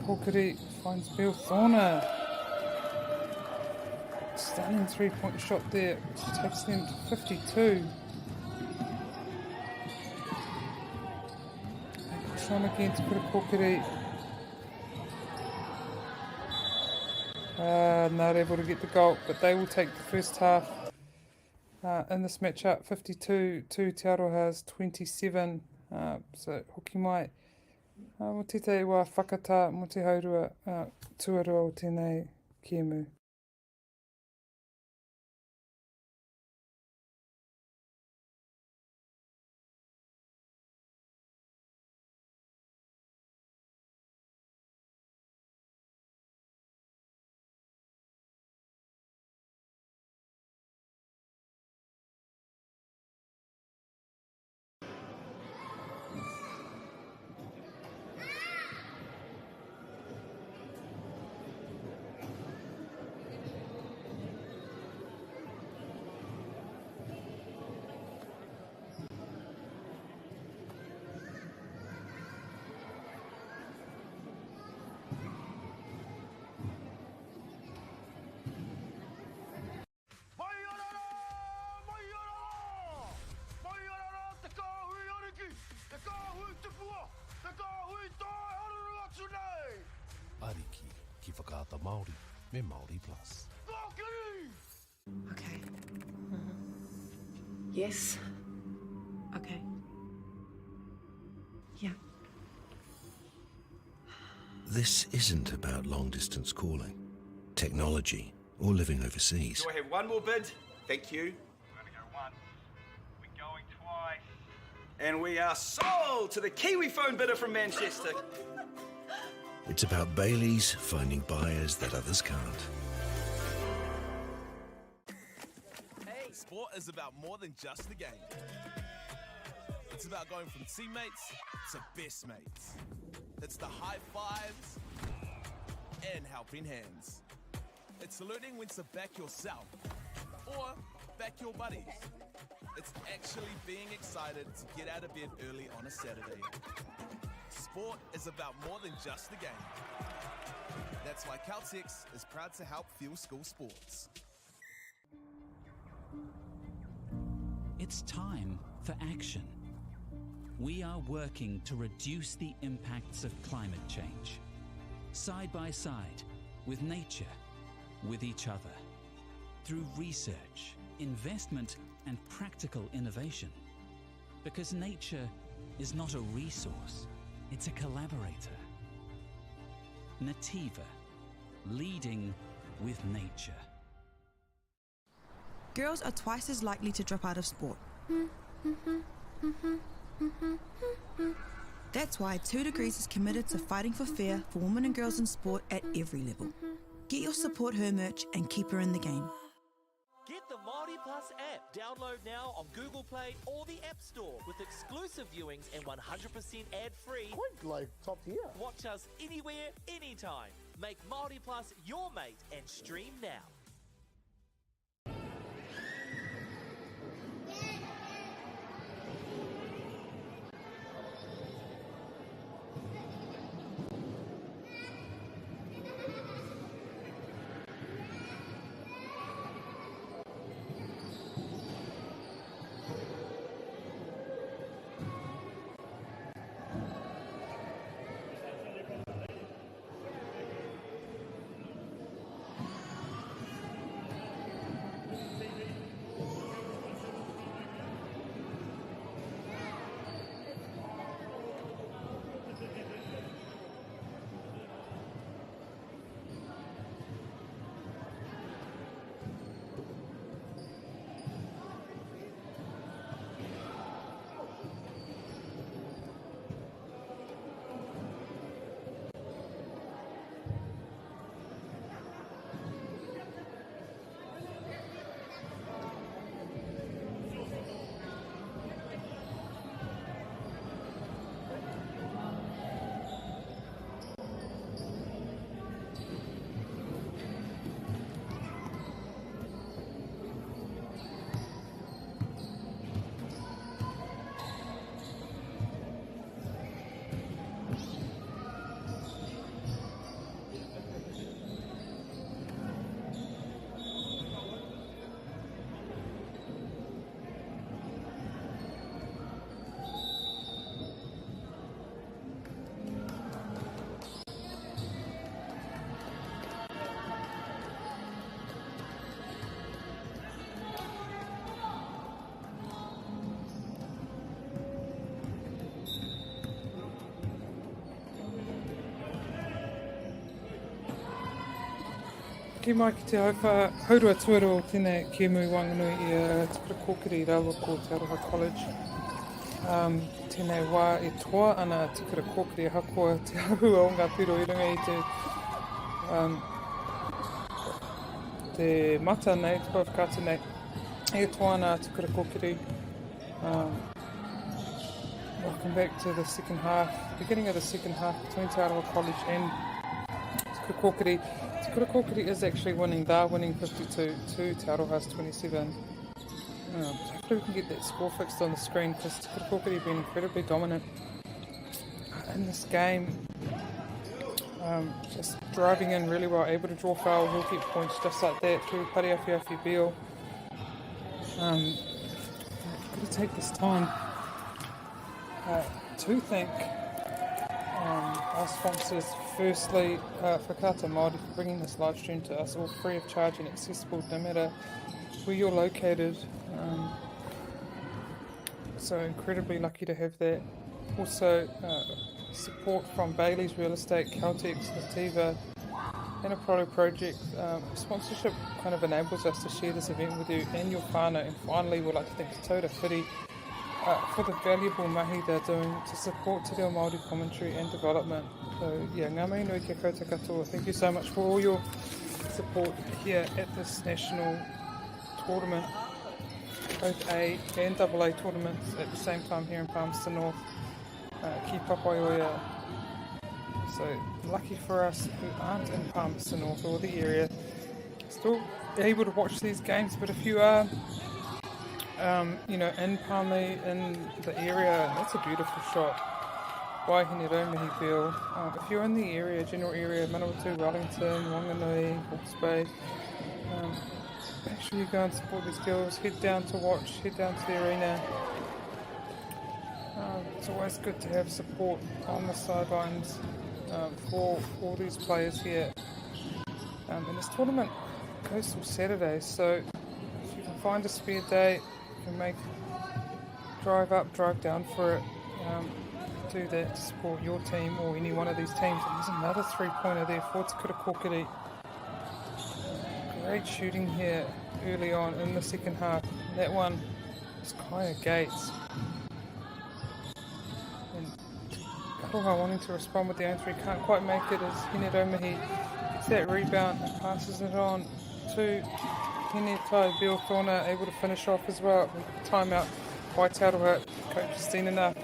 Kōkiri finds Bill Thorner. Stunning 3-point shot there, which takes them to 52. They push on again to Kura Kōkiri. Not able to get the goal, but they will take the first half in this matchup. 52 to Te Aroha's 27. So hoki mai. Mo tētahi wā whakatā mo te haurua tuarua o tēnei kēmu. Mai ana rā! Mai ana rā! Mai ana rā te kāhui ariki, te kāhui tupua, te kāhui tae haruru atu nei! Ariki ki Whakaata Māori me Māori Plus. Kōkiri! Okay. Yes. Okay. Yeah. This isn't about long distance calling, technology, or living overseas. Do I have one more bid? Thank you. We're going to go once. We're going twice. And we are sold to the Kiwi phone bidder from Manchester. It's about Bailey's finding buyers that others can't. Hey, sport is about more than just the game. It's about going from teammates to best mates. It's the high fives and helping hands. It's learning when to back yourself or back your buddies. It's actually being excited to get out of bed early on a Saturday. Sport is about more than just the game. That's why Caltex is proud to help fuel school sports. It's time for action. We are working to reduce the impacts of climate change. Side by side, with nature, with each other. Through research, investment, and practical innovation. Because nature is not a resource, it's a collaborator. Nativa, leading with nature. Girls are twice as likely to drop out of sport. That's why 2degrees is committed to fighting for fair for women and girls in sport at every level. Get your Support Her merch and keep her in the game. Get the Māori Plus app. Download now on Google Play or the App Store with exclusive viewings and 100% ad-free. Quite like top tier. Watch us anywhere, anytime. Make Māori Plus your mate and stream now. Hoki mai ki te hauwhā, haurua tuarua o tēnei kēmu i waenganui i a Te Kura Kōkiri rāua ko Te Aroha College. Um, tēnei wā e toa ana a Te Kura Kōkiri ahakoa te āhua o ngā piro i runga i te, um, te mata nei, te pouwhakaata nei, e toa ana a Te Kura Kōkiri. Um, welcome back to the second half, beginning of the second half between Te Arawa College and Te Kura Kōkiri. Te Kura Kōkiri is actually winning. They're winning 52 to Te Aroha's 27. Hopefully we can get that score fixed on the screen because Te Kura Kōkiri have been incredibly dominant in this game. Just driving in really well, able to draw foul, he'll get points just like that through Pari Awhiawhi Beale. Got to take this time to thank our sponsors. Firstly, Whakaata Māori for bringing this live stream to us, all free of charge and accessible no matter where you're located. So incredibly lucky to have that. Also, support from Bailey's Real Estate, Caltex, Nativa, and a Proto Project. Sponsorship kind of enables us to share this event with you and your whānau. And finally, we'd like to thank Te Taura Whiri for the valuable mahi they're doing to support Te Reo Māori commentary and development. So yeah, ngā mihi nui kia koutou katoa. Thank you so much for all your support here at this national tournament, both A and double A tournaments at the same time here in Palmerston North, ki Papaioea. So lucky for us who aren't in Palmerston North or the area, still able to watch these games. But if you are, in Palmy, in the area, that's a beautiful shot by Hineraumihi Beale. If you're in the area, general area, Manawatu, Wellington, Wanganui, Hawke's Bay, make sure you go and support these girls. Head down to watch, head down to the arena. It's always good to have support on the sidelines for all these players here. And this tournament goes till Saturday, so if you can find a spare day, you can make drive up, drive down for it. Do that to support your team or any one of these teams. And there's another three-pointer there for Te Kura Kōkiri. Great shooting here early on in the second half. That one is Kaya Gates. And Aroha wanting to respond with the own three, can't quite make it as Hineraumihi gets that rebound and passes it on to Hinetai Beale Thorna, able to finish off as well. Timeout by Te Aroha. Coach has seen enough.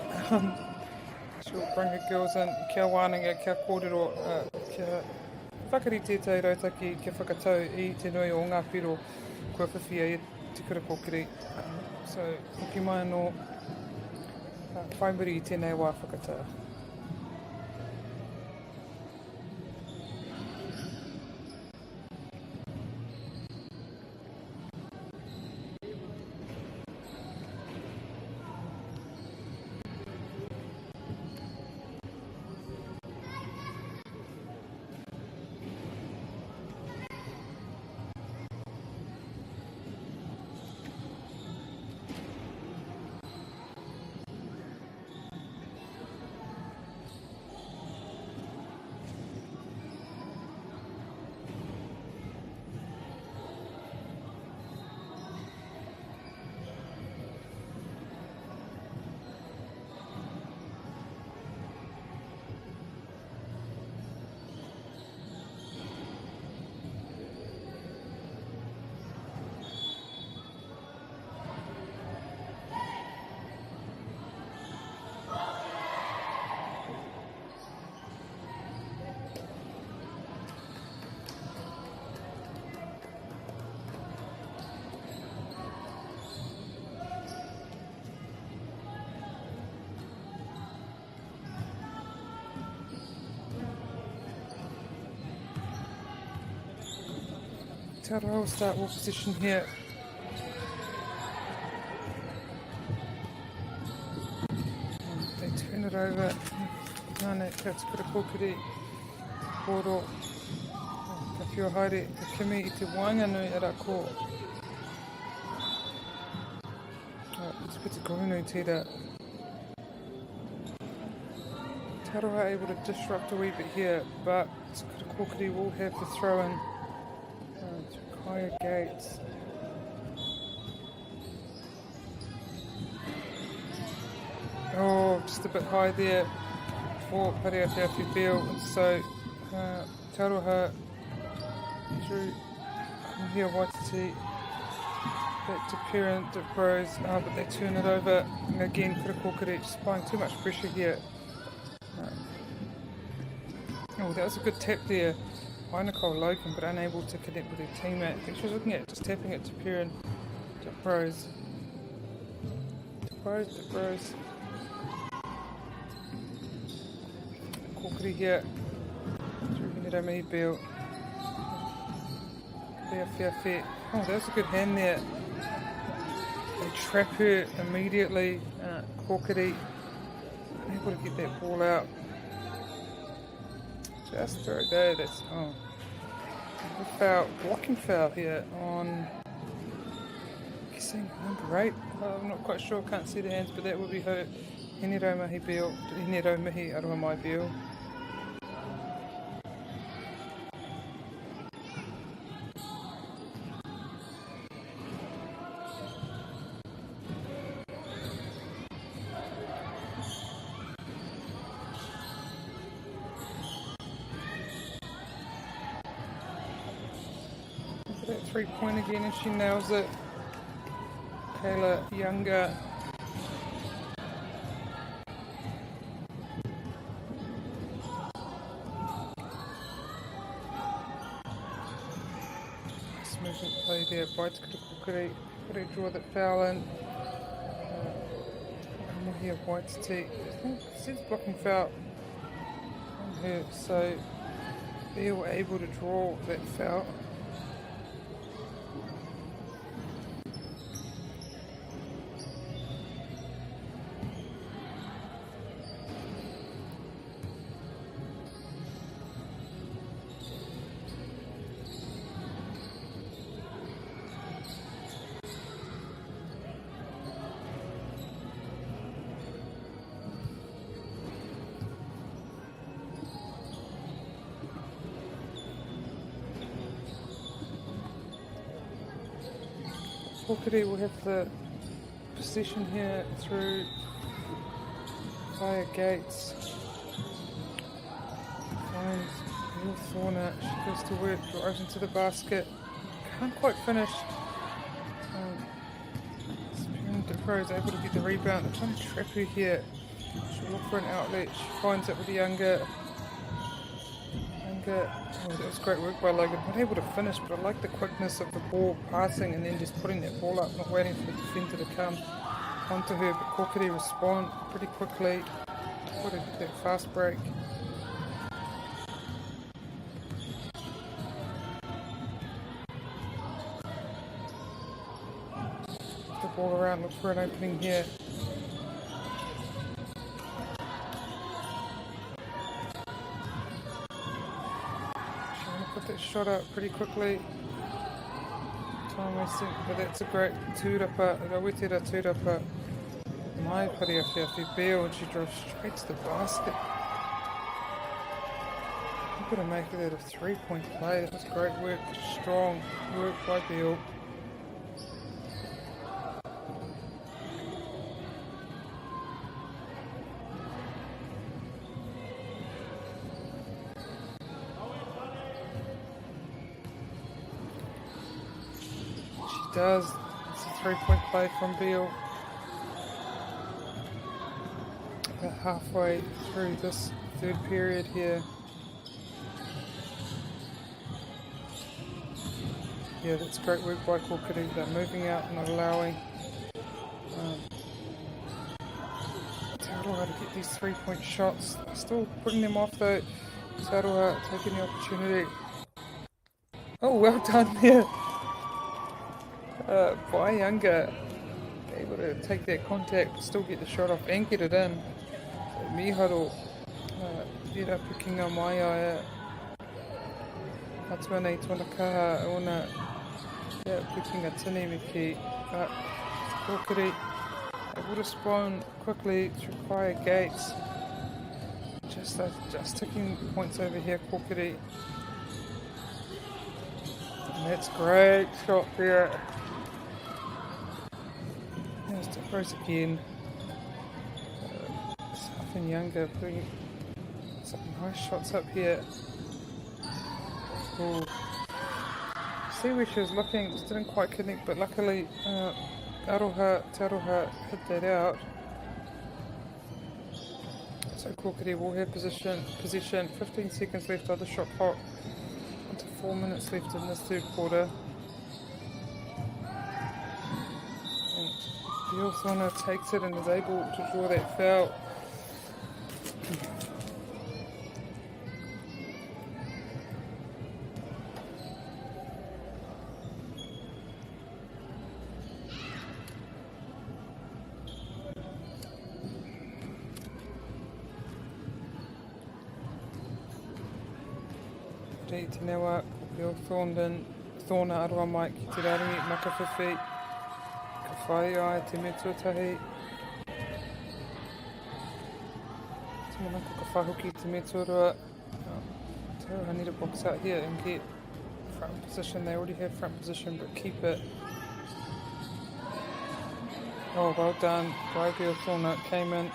She'll bring her girls in. Kia wānanga, kia kōrero, kia whakarite te rautaki, kia whakatau i te nui o ngā piro kua whiwhia e Te Kura Kōkiri. So, hoki mai anō, whai muri i tēnei wā whakatau. Te Aroha will start wall position here. They turn it over. Nane, kia Te Kura Kōkiri, Kōro, ka whio haere, ka kimi i te waenganui ara ko Piti Kohunui tērā. Te Aroha able to disrupt a wee bit here, but Te Kura Kōkiri will have the throw in. Kaya Gates. Oh, just a bit high there for Pareawhiawhi Beale. So, uh, Te Aroha through here, Waititi back to Parent, Rose, uh, but they turn it over. And again, Kura Kōkiri just applying too much pressure here. Oh, that was a good tap there by Nicole Logan, but unable to connect with her teammate. I think she was looking at just tapping it to Perrin. To Rose. To Rose, to Rose. Kōkiri here. Through Hinerami Bill. Fair, fair, fair. Oh, that was a good hand there. They trap her immediately. Kōkiri unable to get that ball out. Just throw it there. That's oh, a foul, blocking foul here on. Guessing number 8. I'm not quite sure. Can't see the hands, but that will be her. Hinerau Mahi Beale. Hinerau Mihi Aroha Mai Beale. For that 3-point again, and she nails it. Kayla Younger. Nice movement play there by Te Kura Kōkiri. Got to draw that foul in. Here, Waititi. I think she's blocking foul on her, so they were able to draw that foul. Kōkiri will have the possession here through Fire Gates. Finds Bill Thorner. She goes to work, drives into the basket. Can't quite finish. Dipro is able to get the rebound. They're trying to trap her here. She'll look for an outlet. She finds it with the Younger. Oh, that was great work by Logan. Not able to finish, but I like the quickness of the ball passing and then just putting that ball up, not waiting for the defender to come onto her. But Kōkiri respond pretty quickly. What a that fast break. The ball around, look for an opening here. Trying to put that shot up pretty quickly. Time wasting, but that's a great tūrapa, Rawitira tūrapa. Mai Pareawhiawhi Beale, and she drove straight to the basket. Able to make that a 3-point play. That was great work, strong work by Beale. She does. It's a 3-point play from Beale. About halfway through this third period here. Yeah, that's great work by Kōkiri. They're moving out, not allowing Te Aroha to get these 3-point shots. They're still putting them off though. Te Aroha taking the opportunity. Oh, well done there. By Younger. Able to take that contact, but still get the shot off and get it in. So miharo, Vera Pukinga mai aia. Atua nei tōna kaha, ona yeah, Pukinga tini me ki. But Kōkiri able to respond quickly through Kaya Gates. Just ticking points over here, Kōkiri. And that's great shot there. There's Rose again. Something younger putting some nice shots up here. Ooh. See where she was looking, just didn't quite connect, but luckily Aroha, Te Aroha hit that out. So Kōkiri will have position, 15 seconds left on the shot clock. Into 4 minutes left in this third quarter. And Bill Thorner takes it and is able to draw that foul. Rei te newa, ko Bill Thorndon, Thorna aroa mai ki te rārangi makawhiwhi, ka whai ai te mea tuatahi. Te manako ka whai hoki te mea tuarua. Te Aroha need a box out here and get front position. They already have front position, but keep it. Oh, well done by Bill Thorna. Came in.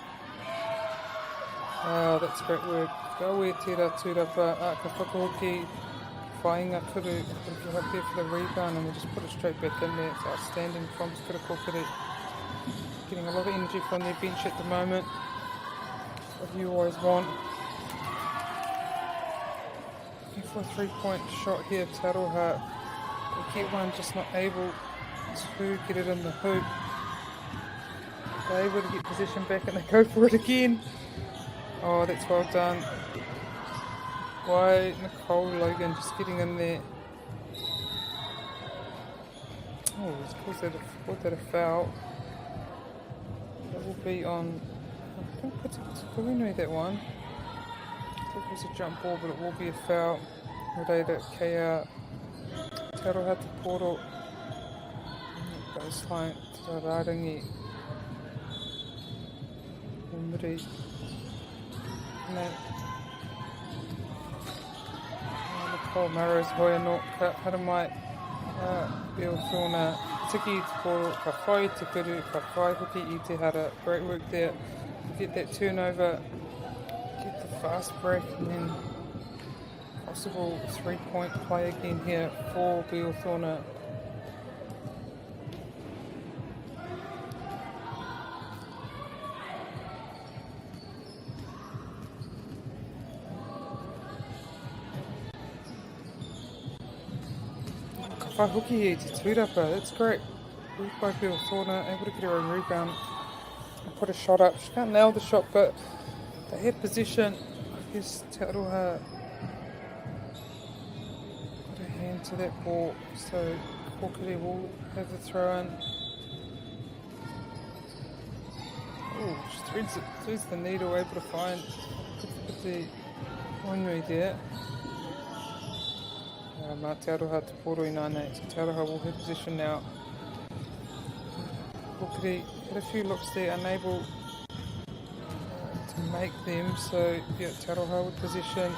Oh, that's great work. Ka ue tērā tūrapa, a ka whakahoki whainga kuru, ka up there for the rebound, and we just put it straight back in there. It's outstanding from Kura Kōkiri. Getting a lot of energy from their bench at the moment. What you always want. Looking for a three-point shot here, Te Aroha. They get one, just not able to get it in the hoop. They're able to get possession back and they go for it again. Oh, that's well done. Why Nicole Logan just getting in there. Oh, he's called that a foul. That will be on, I think it's Kuinui, that one. I think it was a jump ball, but it will be a foul. Reira kei Te Aroha Te Poro. Baseline Te Rārangi. O muri. Nei. Nicole Marrows hoi anō ka haramai Bill Thorna. Tiki i te poro, ka whai te kuru, ka whai hoki i te hara. Great work there. Get that turnover, get the fast break, and then possible three-point play again here for Bill Thorna. Ka whai hoki e te tūrapa, that's great. Work by Bill Thorna, able to get her own rebound and put a shot up. She can't nail the shot, but they had possession. I guess Te Aroha got a hand to that ball, so Kōkiri will have the throw in. Oh, she threads the needle, able to find the Onui there. Mā Te Aroha te poro i nānei. So Te Aroha will have possession now. Kōkiri had a few looks there, unable to make them. So yeah, Te Aroha with possession.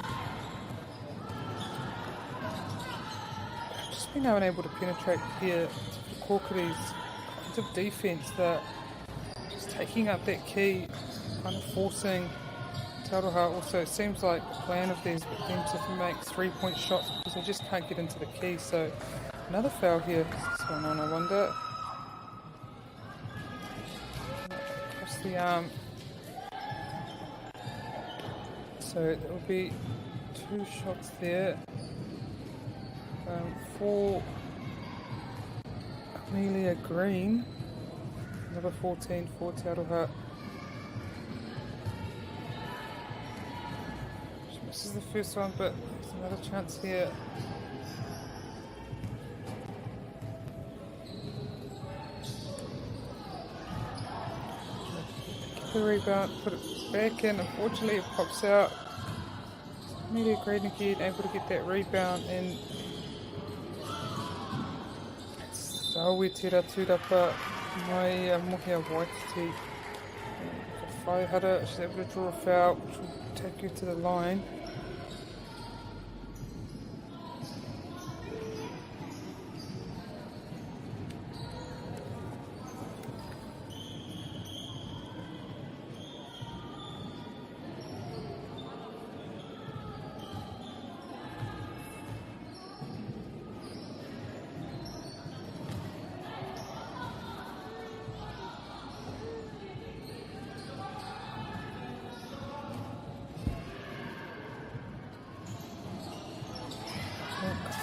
Just been unable to penetrate here to Kōkiri's kind of defense that just taking up that key, kind of forcing Te Aroha. Also, it seems like the plan of theirs but them to make three-point shots because they just can't get into the key. So another foul here. What's going on, I wonder? Across the arm. So it will be two shots there. For Amelia Green, number 14 for Te Aroha. She misses the first one, but there's another chance here. Get the rebound, put it back in. Unfortunately, it pops out. Amelia Green again, able to get that rebound, and it's Awe Tera Tūrapa mai Mohia Waititi. Ka whai hara, she's able to draw a foul, which will take you to the line.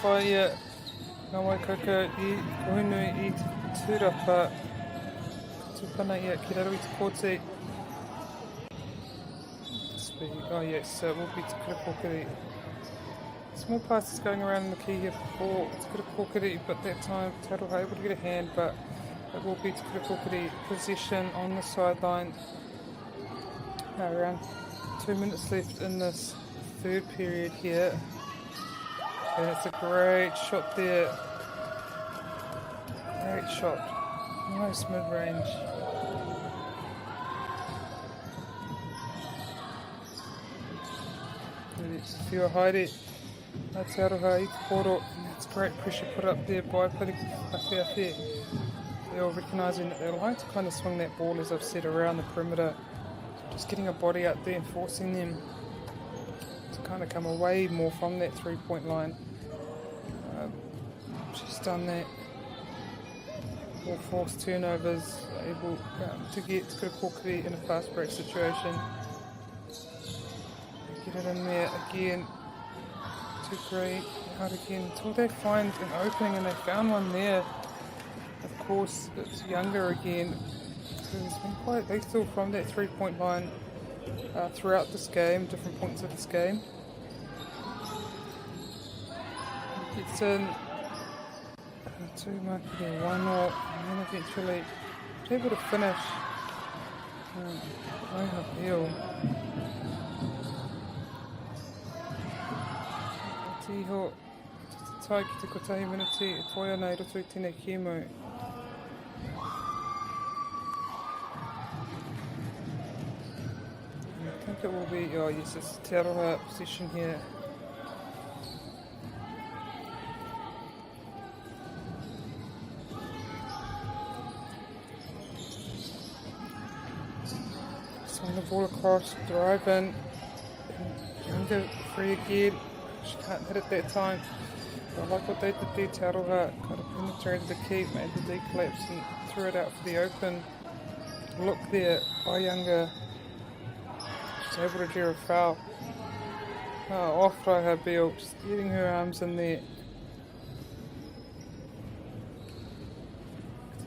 whai ia ngā waikoukou i Kohunui i te Tūrapa. Tupana ia ki raro i te kōti. Oh yes, so it will be Te Kura Kōkiri. Small passes going around in the key here for Te Kura Kōkiri, but that time Te Aroha able to get a hand, but it will be Te Kura Kōkiri possession on the sideline. Now around 2 minutes left in this third period here. And it's a great shot there. Great shot. Nice mid-range. And it's Whio Haere. A Te Aroha i te poro. And that's great pressure put up there by Awhiawhi. They're all recognising that they like to kind of swing that ball, as I've said, around the perimeter. Just getting a body out there and forcing them to kind of come away more from that three-point line. She's done that. All forced turnovers, able to get Te Kura Kōkiri in a fast break situation. Get it in there again. Too great. Out again until they find an opening, and they found one there. Of course, it's Younger again, who's been quite lethal from that three-point line throughout this game, different points of this game. Gets in. 2 marking there, 1 all, and then eventually able to finish. I have heel. Tiho, te tai ki te kotahi miniti e toe ana i roto i tēnei kēmu. I think it will be, oh yes, it's Te Aroha possession here. Swing the ball across, drive in. Younger free again. She can't hit it that time. But I like what they did there. Te Aroha kind of penetrated the key, made the D collapse and threw it out for the open. Look there by Younger. She's able to draw a foul. Oh, off Raiha Beale, just getting her arms in there.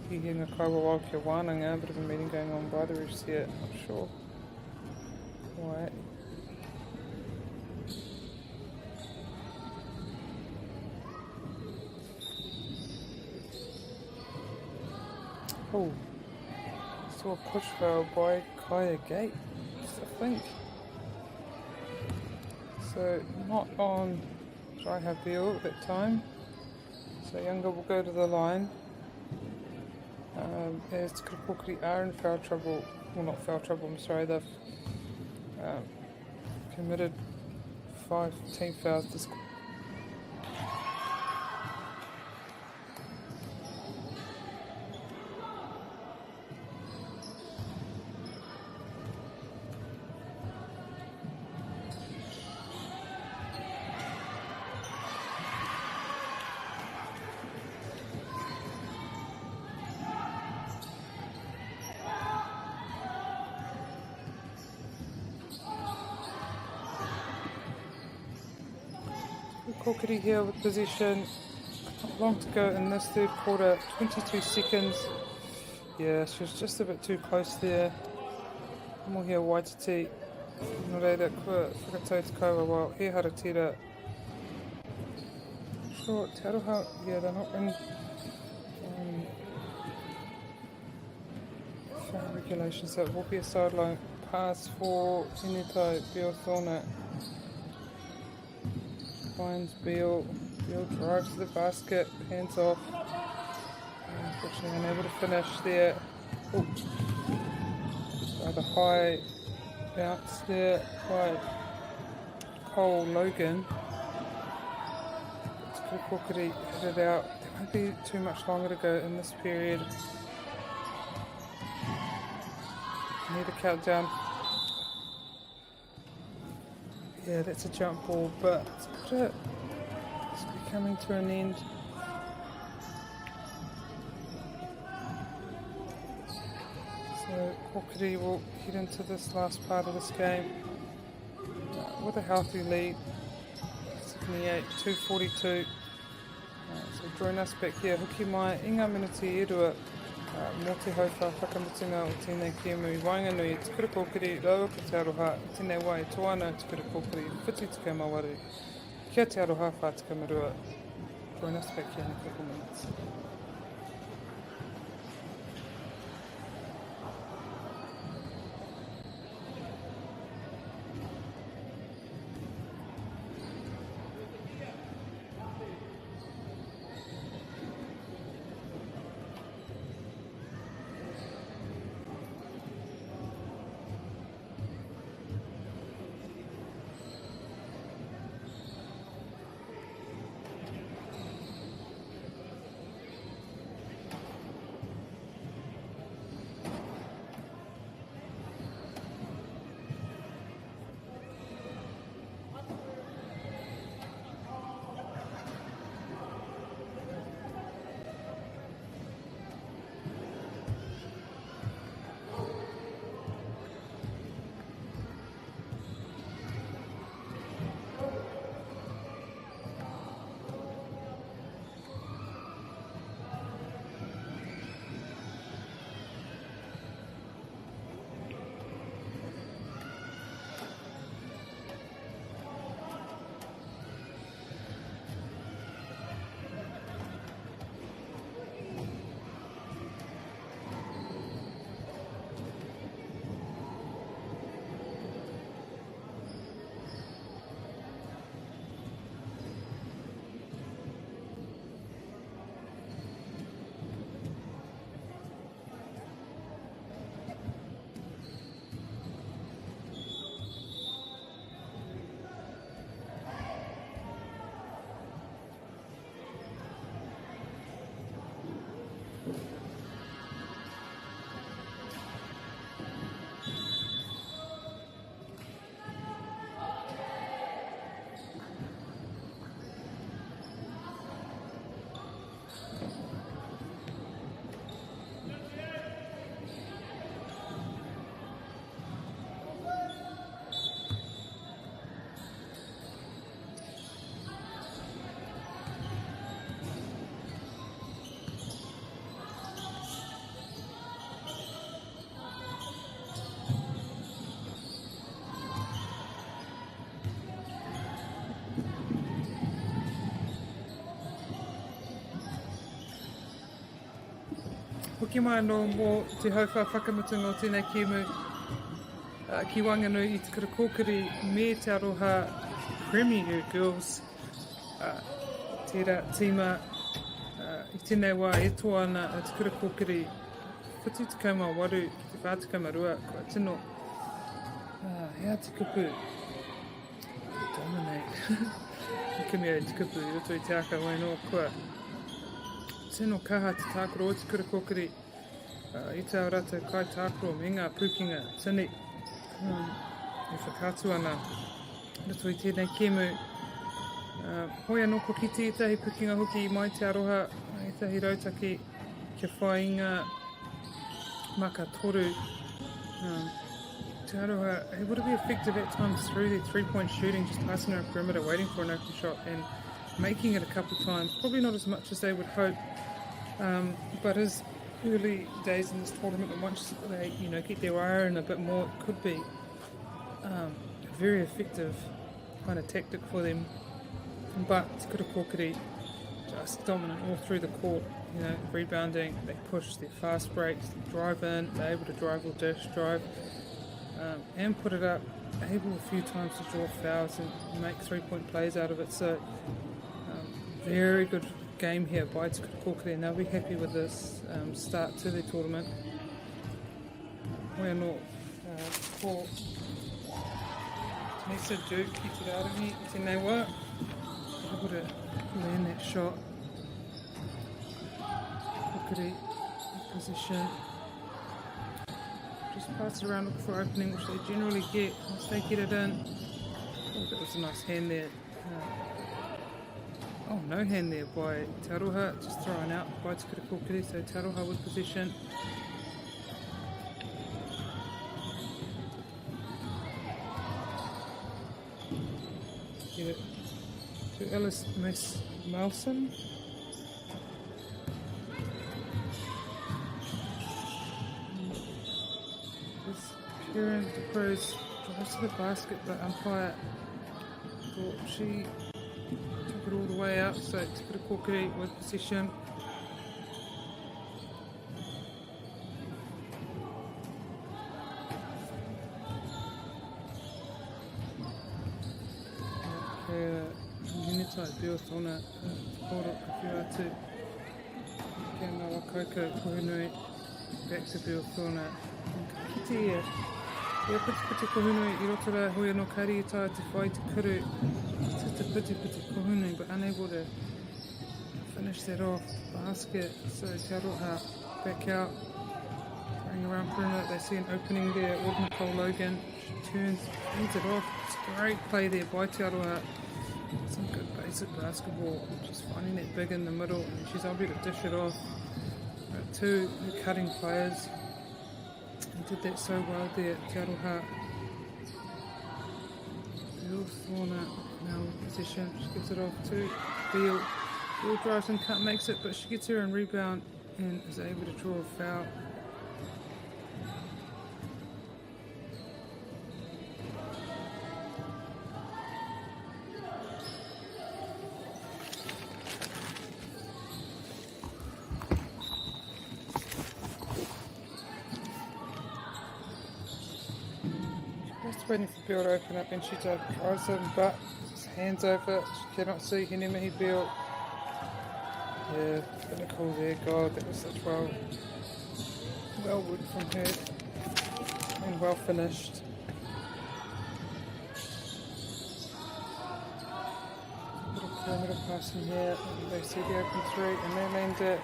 Here in the Kawa Kia Wānanga, a bit of a meeting going on by the refs here, not sure why. Oh, saw a push foul by Kaya Gates, I think. So not on Raiha Beale at that time. So Younger will go to the line. As Te Kura Kōkiri are in foul trouble, well not foul trouble, I'm sorry, they've committed 5 team fouls this Kōkiri here with possession. Not long to go in this third quarter, 22 seconds. Yeah, she was just a bit too close there. More here, Waititi. Nō reira, kua whakatau te kaua, well, he haratira. Sure, Te Aroha, yeah, they're not in foul regulations, so it will be a sideline pass for Hinetai Beal-Thorna. Finds Beale. Beale drives to the basket, hands off. Unfortunately unable to finish there. Oh, rather high bounce there by Cole Logan. It's Kōkiri hit it out. There won't be too much longer to go in this period. Need a countdown. Yeah, that's a jump ball, but it's put it. It's coming to an end. So Kōkiri will head into this last part of this game with a healthy lead. 78, 242. Join us back here, hoki mai i ngā miniti e rua mō te hauwhā whakamutunga o tēnei kēmu i waenganui i Te Kura Kōkiri rāua ko Te Aroha i tēnei wā e toa ana Te Kura Kōkiri 78 kia Te Aroha 42. Join us back here in a couple minutes. Hoki mai anō mō te hauwhā whakamutunga o tēnei kēmu ki waenganui i Te Kura Kōkiri me Te Aroha Premier Girls. Tērā tīma i tēnei wā e toa ana a Te Kura Kōkiri 78 ki te 42 kua tino he aha te kupu dominate i kimi au i te kupu i roto i te aka wai nō kua tino kaha te tākaro o Te Kura Kōkiri i tā rātou kai tākaro me ngā pūkenga tini e whakaatu ana i roto i tēnei kēmu. Hoi anō kua kite ētahi pūkenga hoki mai Te Aroha, ētahi rautaki kia whai i ngā maka toru. Te Aroha, able to be effective at times through their three-point shooting, just passing around perimeter, waiting for an open shot and making it a couple of times. Probably not as much as they would hope, but as early days in this tournament, and once they, you know, get their iron a bit more, it could be a very effective kind of tactic for them. But Te Kura Kōkiri just dominant all through the court, you know, rebounding, they push their fast breaks, they drive in, they're able to drive or dish, drive, and put it up, able a few times to draw fouls and make three-point plays out of it. So very good game here by Te Kura Kōkiri, and they'll be happy with this start to their tournament. Hoi anō, ko Tanisa Duke ki te rārangi i tēnei wā. Able to land that shot. Kōkiri position. Just pass it around, look for opening, which they generally get once they get it in. Oh, that was a nice hand there. Oh, no hand there by Te Aroha, just thrown out by Te Kura Kōkiri, so Te Aroha with possession. Get it to Alice Miss Melson. Karen Cruz drives to the basket, but umpire thought she took it all the way out, so Te Kura Kōkiri with possession. Hinetai Bill Thorna, Te Poro ka whiu atu Kia Ngawa Koukou Kohunui, back to Bill Thorna. Ka kite ia, ia pitipiti Kohunui i roto rā hoi anō kāre i taea te whai te kuru, te pitipiti Kohunui, but unable to finish that off the basket. So Te Aroha back out, throwing around perimeter. They see an opening there with Nicole Logan. She turns, feeds it off. It's great play there by Te Aroha. Some good basic basketball. Just finding that big in the middle, and she's able to dish it off. But two cutting players. He did that so well there, Te Aroha. Bill Thorna now in possession. She gives it off to Beale. Beale drives and can't makes it, but she gets her in rebound and is able to draw a foul. Just waiting for Bill to open up and she drives him, but his hands over. She cannot see Hinemihi Bill. Yeah, clinical there. God, that was such well, well worked from her and well finished. Little perimeter passing here. They see the open three and they land it.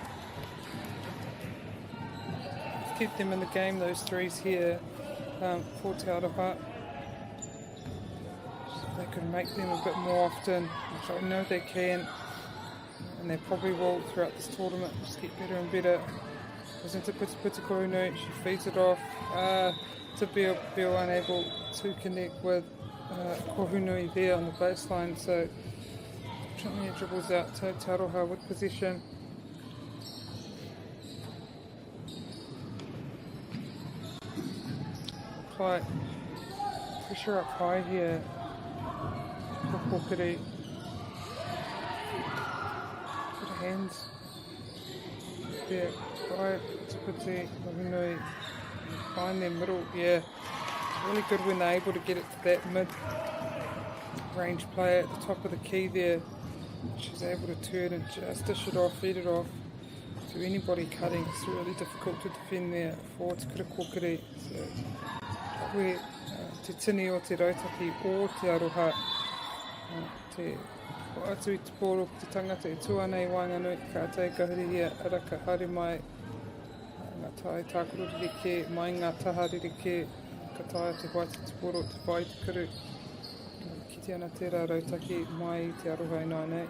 Keep them in the game, those threes here for Te Aroha. So they could make them a bit more often, which I know they can, and they probably will throughout this tournament, just get better and better. Goes into Piti Kohunui, she feeds it off to Bill, Bill unable to connect with Kohunui there on the baseline, so fortunately it dribbles out to Te Aroha with possession. Apply pressure up high here for Kōkiri. Put hands there by Tipiti Kohunui. Find their middle, yeah. It's really good when they're able to get it to that mid range player at the top of the key there. She's able to turn and just dish it off, feed it off to anybody cutting. It's really difficult to defend there for Te Kura Kōkiri. So, kawe te tini o te rautaki o Te Aroha, te hoatu i te pōro ki te tangata e tū ana i waenganui, ka āta e kahurihia, ara ka haere mai ngā tae tākaro rerekē, mai ngā taha rerekē, ka taea te hoatu te pōro, te whai te kuru. Kite ana tērā rautaki mai i Te Aroha ināianei.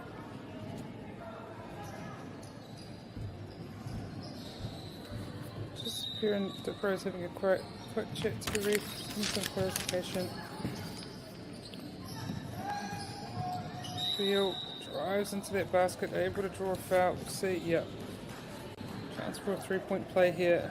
Just Perrin Dickrow having a quick, quick chat to the ref and some clarification. Beale drives into that basket, able to draw a foul. We'll see, yep. Chance for a three-point play here.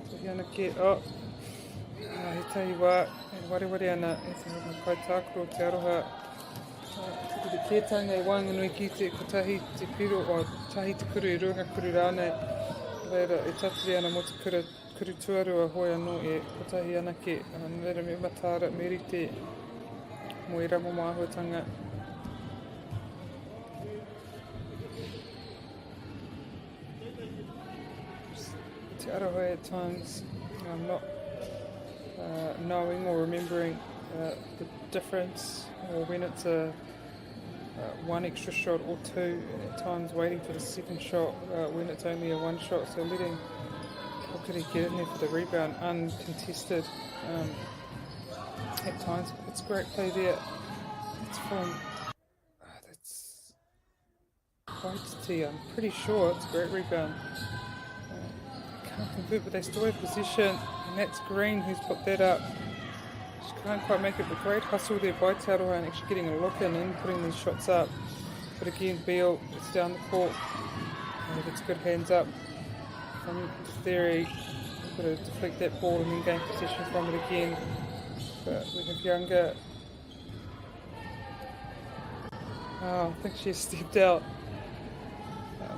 Tuhi ana ki, oh, ah, he tahi wā, e wareware ana e te hunga kaitākaro te aroha. Te kore kētanga i waenganui ki te kotahi te piro, o tahi te kuru, e rua ngā kuru rānei. Reira, e tatari ana mō te kura, kuru tuarua hoi anō e kotahi anake. Nō reira, me mataara, me rite mō ērā momo āhuatanga. Te Arahoe at times, I'm not uh, knowing or remembering uh, the difference or when it's a uh, one extra shot or two, at times waiting for the second shot uh, when it's only a one shot. So letting Kōkiri get in there for the rebound uncontested um, at times. It's great play there. It's from uh, that's Waititi, I'm pretty sure it's a great rebound. Uh, can't convert, but they still have possession, and that's Green who's put that up. She can't quite make it, but great hustle there by Te Aroha and actually getting a look in and putting these shots up. But again, Beale, it's down the court. And gets good hands up from Theory. Got to deflect that ball and then gain possession from it again. But we have Younger. Oh, I think she stepped out.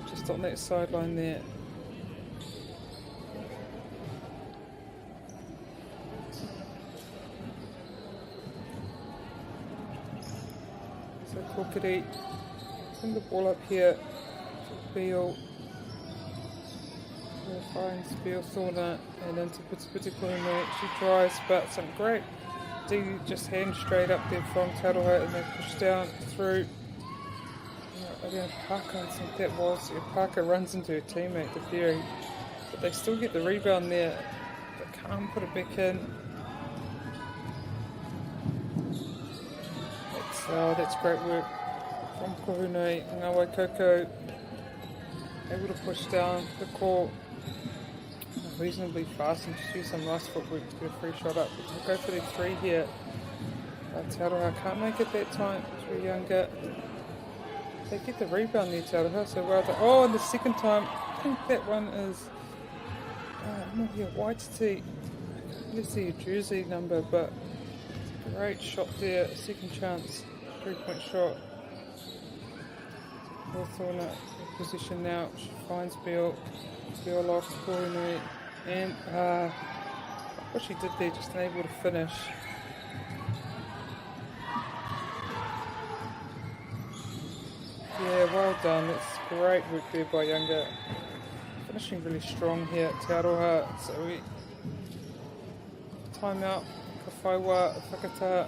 Just on that sideline there. So Kokiri, send the ball up here to Beale. Finds Beale Thorna and into Putiputi Kohunui. She tries, but some great D just hand straight up there from Te Aroha and they push down through. Again, Parker, I think that was. Yeah, Parker runs into her teammate, the Theory, but they still get the rebound there, but can't put it back in. That's great work from Kohunui. Ngawai Koko able to push down the court reasonably fast and just use some nice footwork to get a free shot up. We'll go for the three here. Te Aroha can't make it that time. Through Younger. They get the rebound there, Te Aroha, so well done. Oh, and the second time, I think that one is Mohia Waititi. I can't really see a jersey number, but it's a great shot there. Second chance, 3-point shot. Hawthorne in position now. She finds Beale. Beale off to Kohunui. And what she did there, just unable to finish. Yeah, well done. That's great work there by Younger. Finishing really strong here at Te Aroha. So we time out. Ka whai wā, whakatā.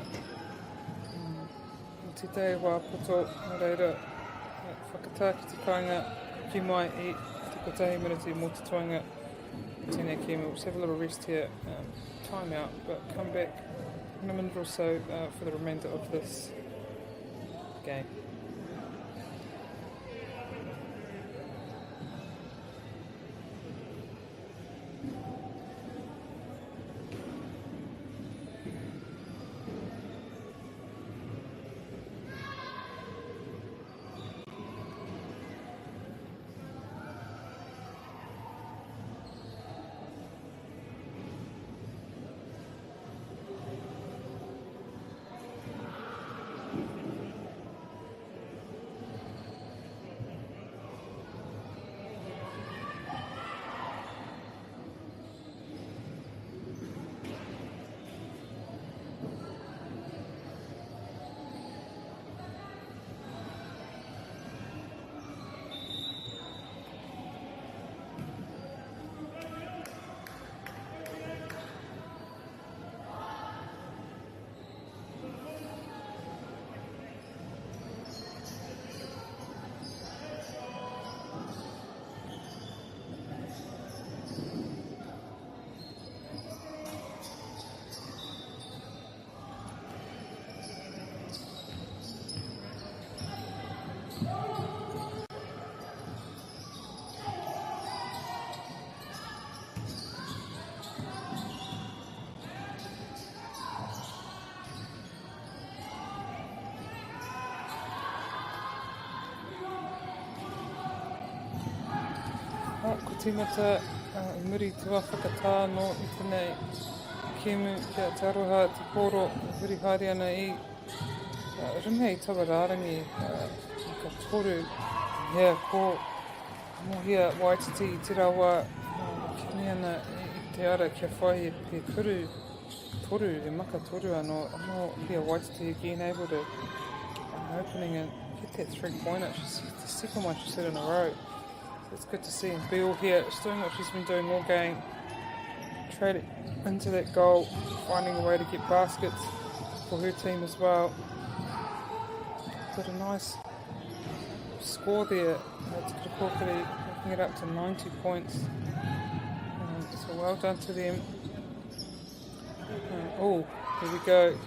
Te te wā poto, nō reira, whakatā ki te kāinga, ki mai i te kotahi minute mō te toenga. Tēnei kēmu. We'll just have a little rest here, time out, but come back in a minute or so for the remainder of this game. Ko tīmata i muri te wā whakatā nō i tēnei kēmu ki a Te Aroha Te Pōro e huri haere ana i runga i taua rārangi ka toru hea ko Mohia Waititi i tērā wā kimi ana i te ara kia whai he puru toru, he maka toru anō, Mohia Waititi again able to an opening and get that three-pointer. She's the second one she's hit in a row. So it's good to see. And Beale here is doing what she's been doing all game. Trade it into that goal, finding a way to get baskets for her team as well. Got a nice score there. That's Kura making it up to 90 points. So well done to them. Oh, here we go.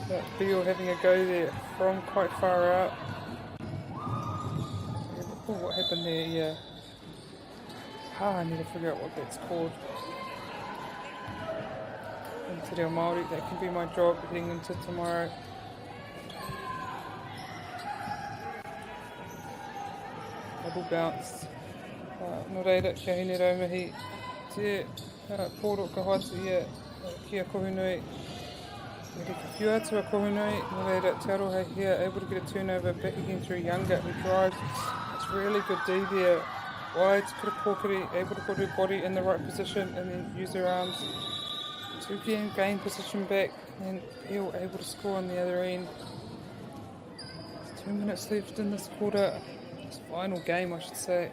That Beale having a go there from quite far out. Oh, what happened there? Yeah. I need to figure out what that's called. in te reo Māori. That can be my job heading into tomorrow. Double bounce. Uh, nō reira, kia hine raumihi. Te uh, pōro ka hoatu ia uh, ki a Kohunui. Ready ka whiu atu a Kohunui. Nō reira, Te Aroha here, able to get a turnover back again through Younger, who drives. It's really good D there. Wide, Kura Kōkiri, able to put her body in the right position and then use her arms to again gain position back. And then Peel able to score on the other end. There's 2 minutes left in this quarter. This final game, I should say.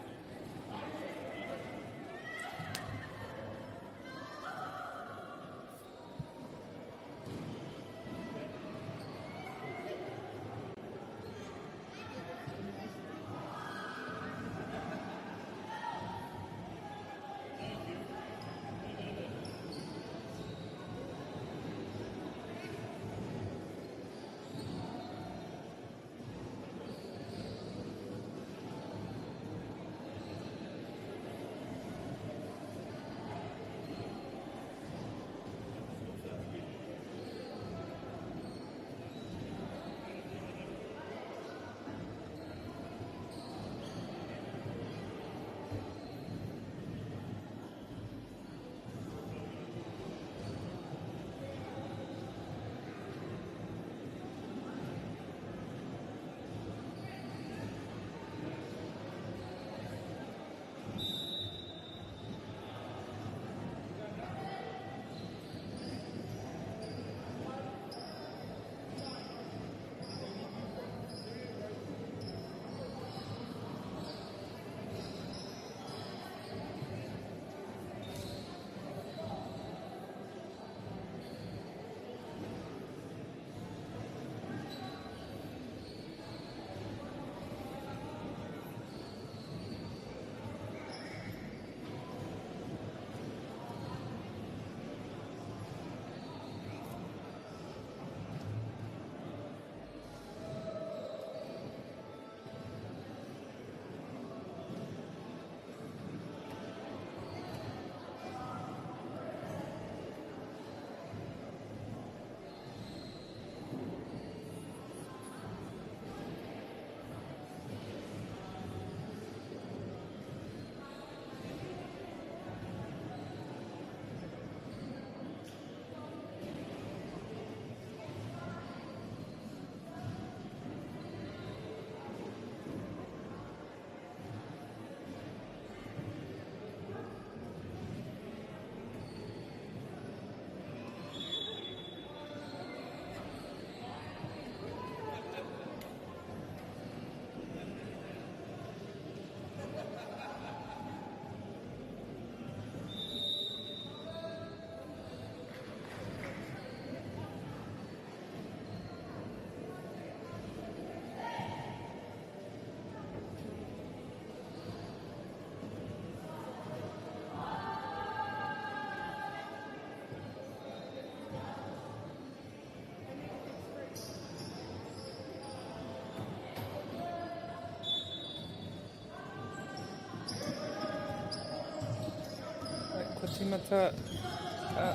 Kua tīmata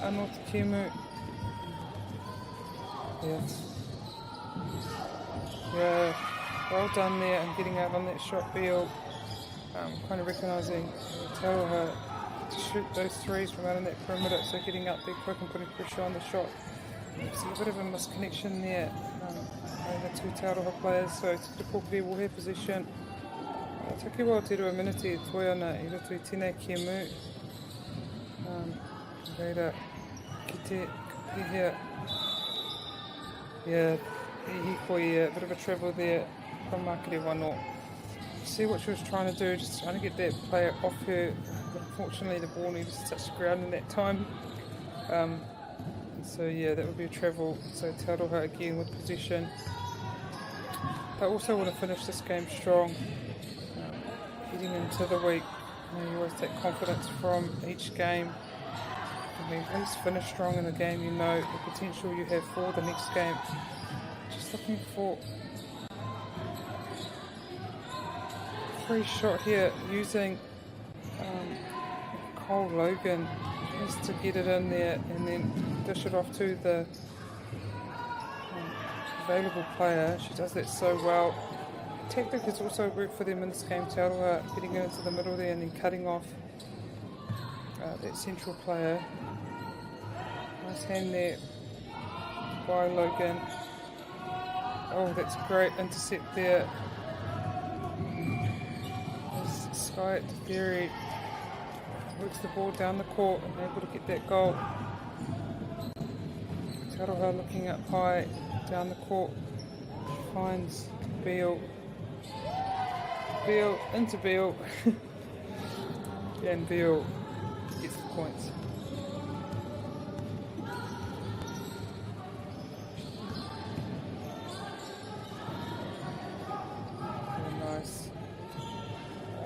anō te kēmu. Yeah. Yeah, well done there and getting out on that shot, Beale. Kind of recognising Te Aroha to shoot those threes from out on that perimeter, so getting out there quick and putting pressure on the shot. See a bit of a misconnection there the two Te Aroha players, so Te Kōkiri will have possession. Takiwa o te rua miniti e toe ana i roto i tēnei kēmu. Reira, ki te pēhea. Yeah, he hikoi a bit of a travel there from Makere Wano. See what she was trying to do, just trying to get that player off her. But unfortunately, the ball needed to touch the ground in that time. So yeah, that would be a travel. So Te Aroha again with possession. They also want to finish this game strong. Heading into the week, you always take confidence from each game. At least finish strong in the game, you know the potential you have for the next game. Just looking for free shot here using Nicole Logan has to get it in there and then dish it off to the available player. She does that so well. Tactic has also worked for them in this game. Te Aroha getting it into the middle there and then cutting off that central player. Nice hand there by Logan. Oh, that's great intercept there. There's Sky at the theory. Works the ball down the court and able to get that goal. Te Aroha looking up high down the court. Finds Beale. Beale into Beale. And Beale gets the points. Very nice.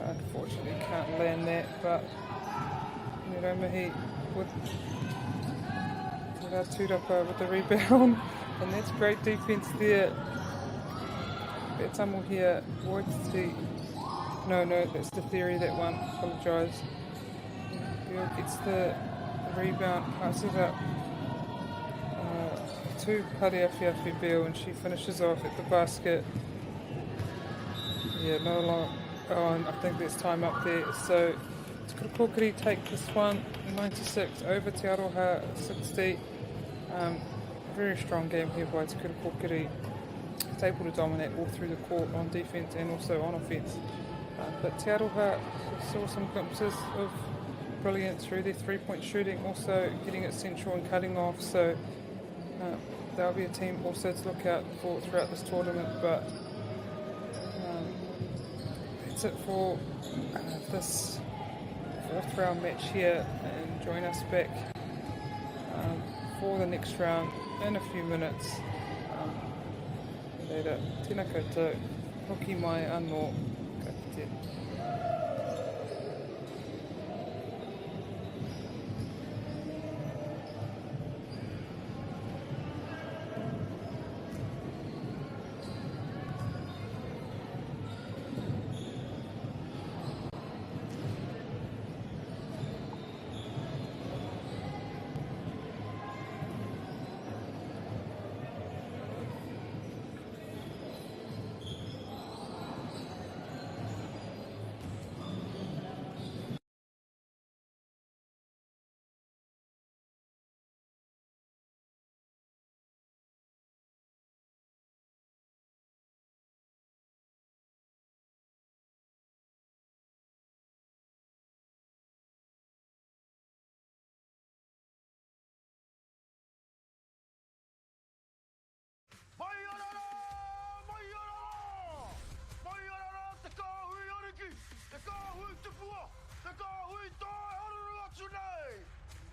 Unfortunately can't land that, but Hinerumihi with Turapa with the rebound, and that's great defense there. That's here with the no, that's the theory, that one. Apologise. Beale gets the rebound, passes it up to Pariawhiawhi Beale, and she finishes off at the basket. Yeah, no long. Oh, and I think there's time up there. So Te Kura Kōkiri take this one, 96 over Te Aroha, 60. Very strong game here by Te Kura Kōkiri. It's able to dominate all through the court on defence and also on offence. But Te Aroha saw some glimpses of brilliance through their three-point shooting, also getting it central and cutting off. So they'll be a team also to look out for throughout this tournament. But that's it for this fourth round match here, and join us back for the next round in a few minutes. Reira, tēnā koutou, hoki mai anō, ka kite.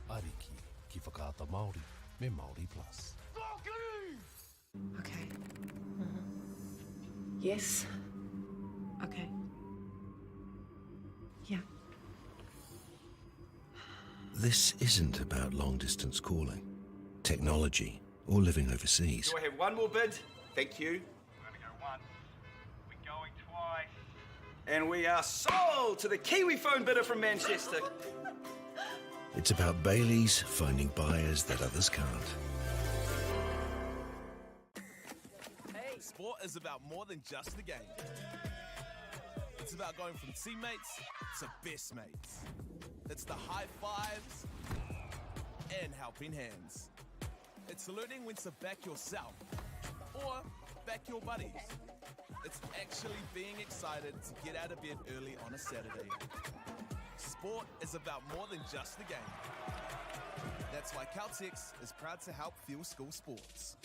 Ariki ki Whakaata Māori me Māori Plus. Okay. Yes. Okay. Yeah. This isn't about long-distance calling, technology, or living overseas. Do I have one more bid? Thank you. We're gonna go once. We're going twice. And we are sold to the Kiwi phone bidder from Manchester. It's about Bailey's finding buyers that others can't. Hey, sport is about more than just the game. It's about going from teammates to best mates. It's the high fives and helping hands. It's learning when to back yourself or back your buddies. It's actually being excited to get out of bed early on a Saturday. Sport is about more than just the game. That's why Caltex is proud to help fuel school sports.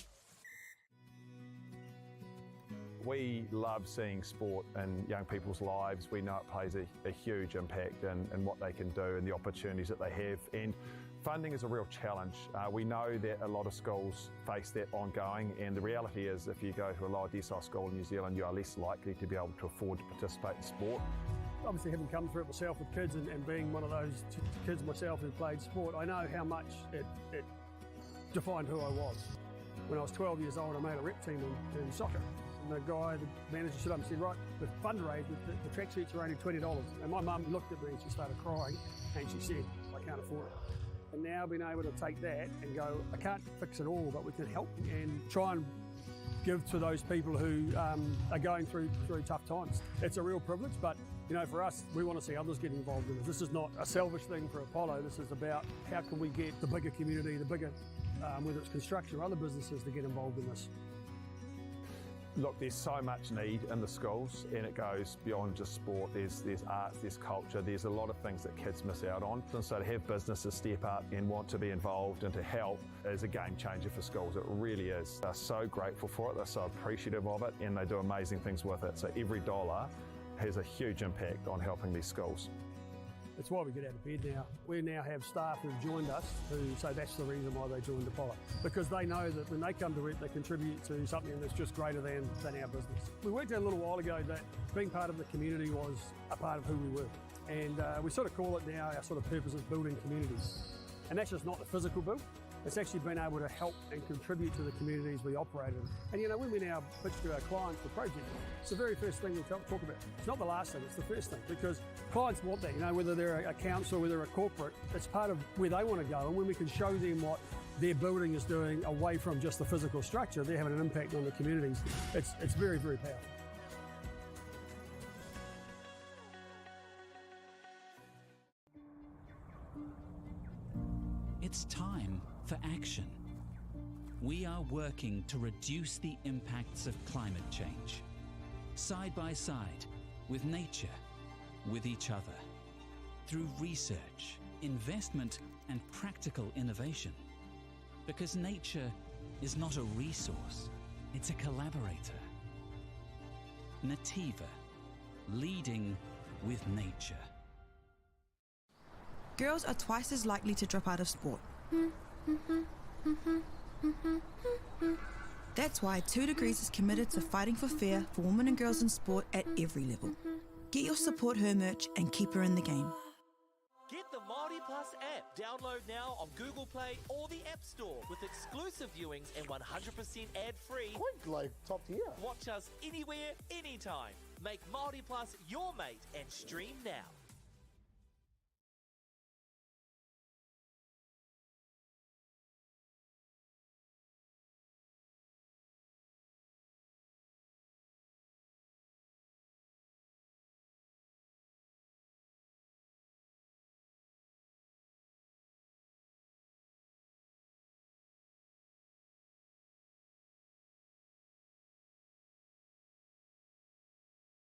We love seeing sport in young people's lives. We know it plays a huge impact in what they can do and the opportunities that they have. And funding is a real challenge. We know that a lot of schools face that ongoing, and the reality is if you go to a lower decile school in New Zealand, you are less likely to be able to afford to participate in sport. Obviously, having come through it myself with kids and being one of those kids myself who played sport, I know how much it defined who I was. When I was 12 years old, I made a rep team in soccer. And the guy, the manager, stood up and said, right, we've fundraised, the tracksuits are only $20. And my mum looked at me and she started crying and she said, I can't afford it. And now being able to take that and go, I can't fix it all, but we can help and try and give to those people who are going through tough times. It's a real privilege, but you know, for us, we want to see others get involved in it. This is not a selfish thing for Apollo. This is about how can we get the bigger community, the bigger, whether it's construction or other businesses, to get involved in this. Look, there's so much need in the schools, and it goes beyond just sport. There's arts, there's culture, there's a lot of things that kids miss out on. And so to have businesses step up and want to be involved and to help is a game changer for schools. It really is. They're so grateful for it, they're so appreciative of it, and they do amazing things with it. So every dollar has a huge impact on helping these schools. It's why we get out of bed now. We now have staff who've joined us who say that's the reason why they joined Apollo, because they know that when they come to work, they contribute to something that's just greater than our business. We worked out a little while ago that being part of the community was a part of who we were. And we sort of call it now, our sort of purpose is building communities. And that's just not the physical build. It's actually been able to help and contribute to the communities we operate in. And you know, when we now pitch to our clients the project, it's the very first thing we talk about. It's not the last thing, it's the first thing, because clients want that, you know, whether they're a council, whether they're a corporate, it's part of where they want to go. And when we can show them what their building is doing away from just the physical structure, they're having an impact on the communities. It's very, very powerful. It's time for action. We are working to reduce the impacts of climate change. Side by side, with nature, with each other. Through research, investment, and practical innovation. Because nature is not a resource, it's a collaborator. Nativa, leading with nature. Girls are twice as likely to drop out of sport. That's why 2 Degrees is committed to fighting for fair for women and girls in sport at every level. Get your Support Her merch and keep her in the game. Get the Māori Plus app. Download now on Google Play or the App Store with exclusive viewings and 100% ad-free. Quite like top tier. Watch us anywhere, anytime. Make Māori Plus your mate and stream now.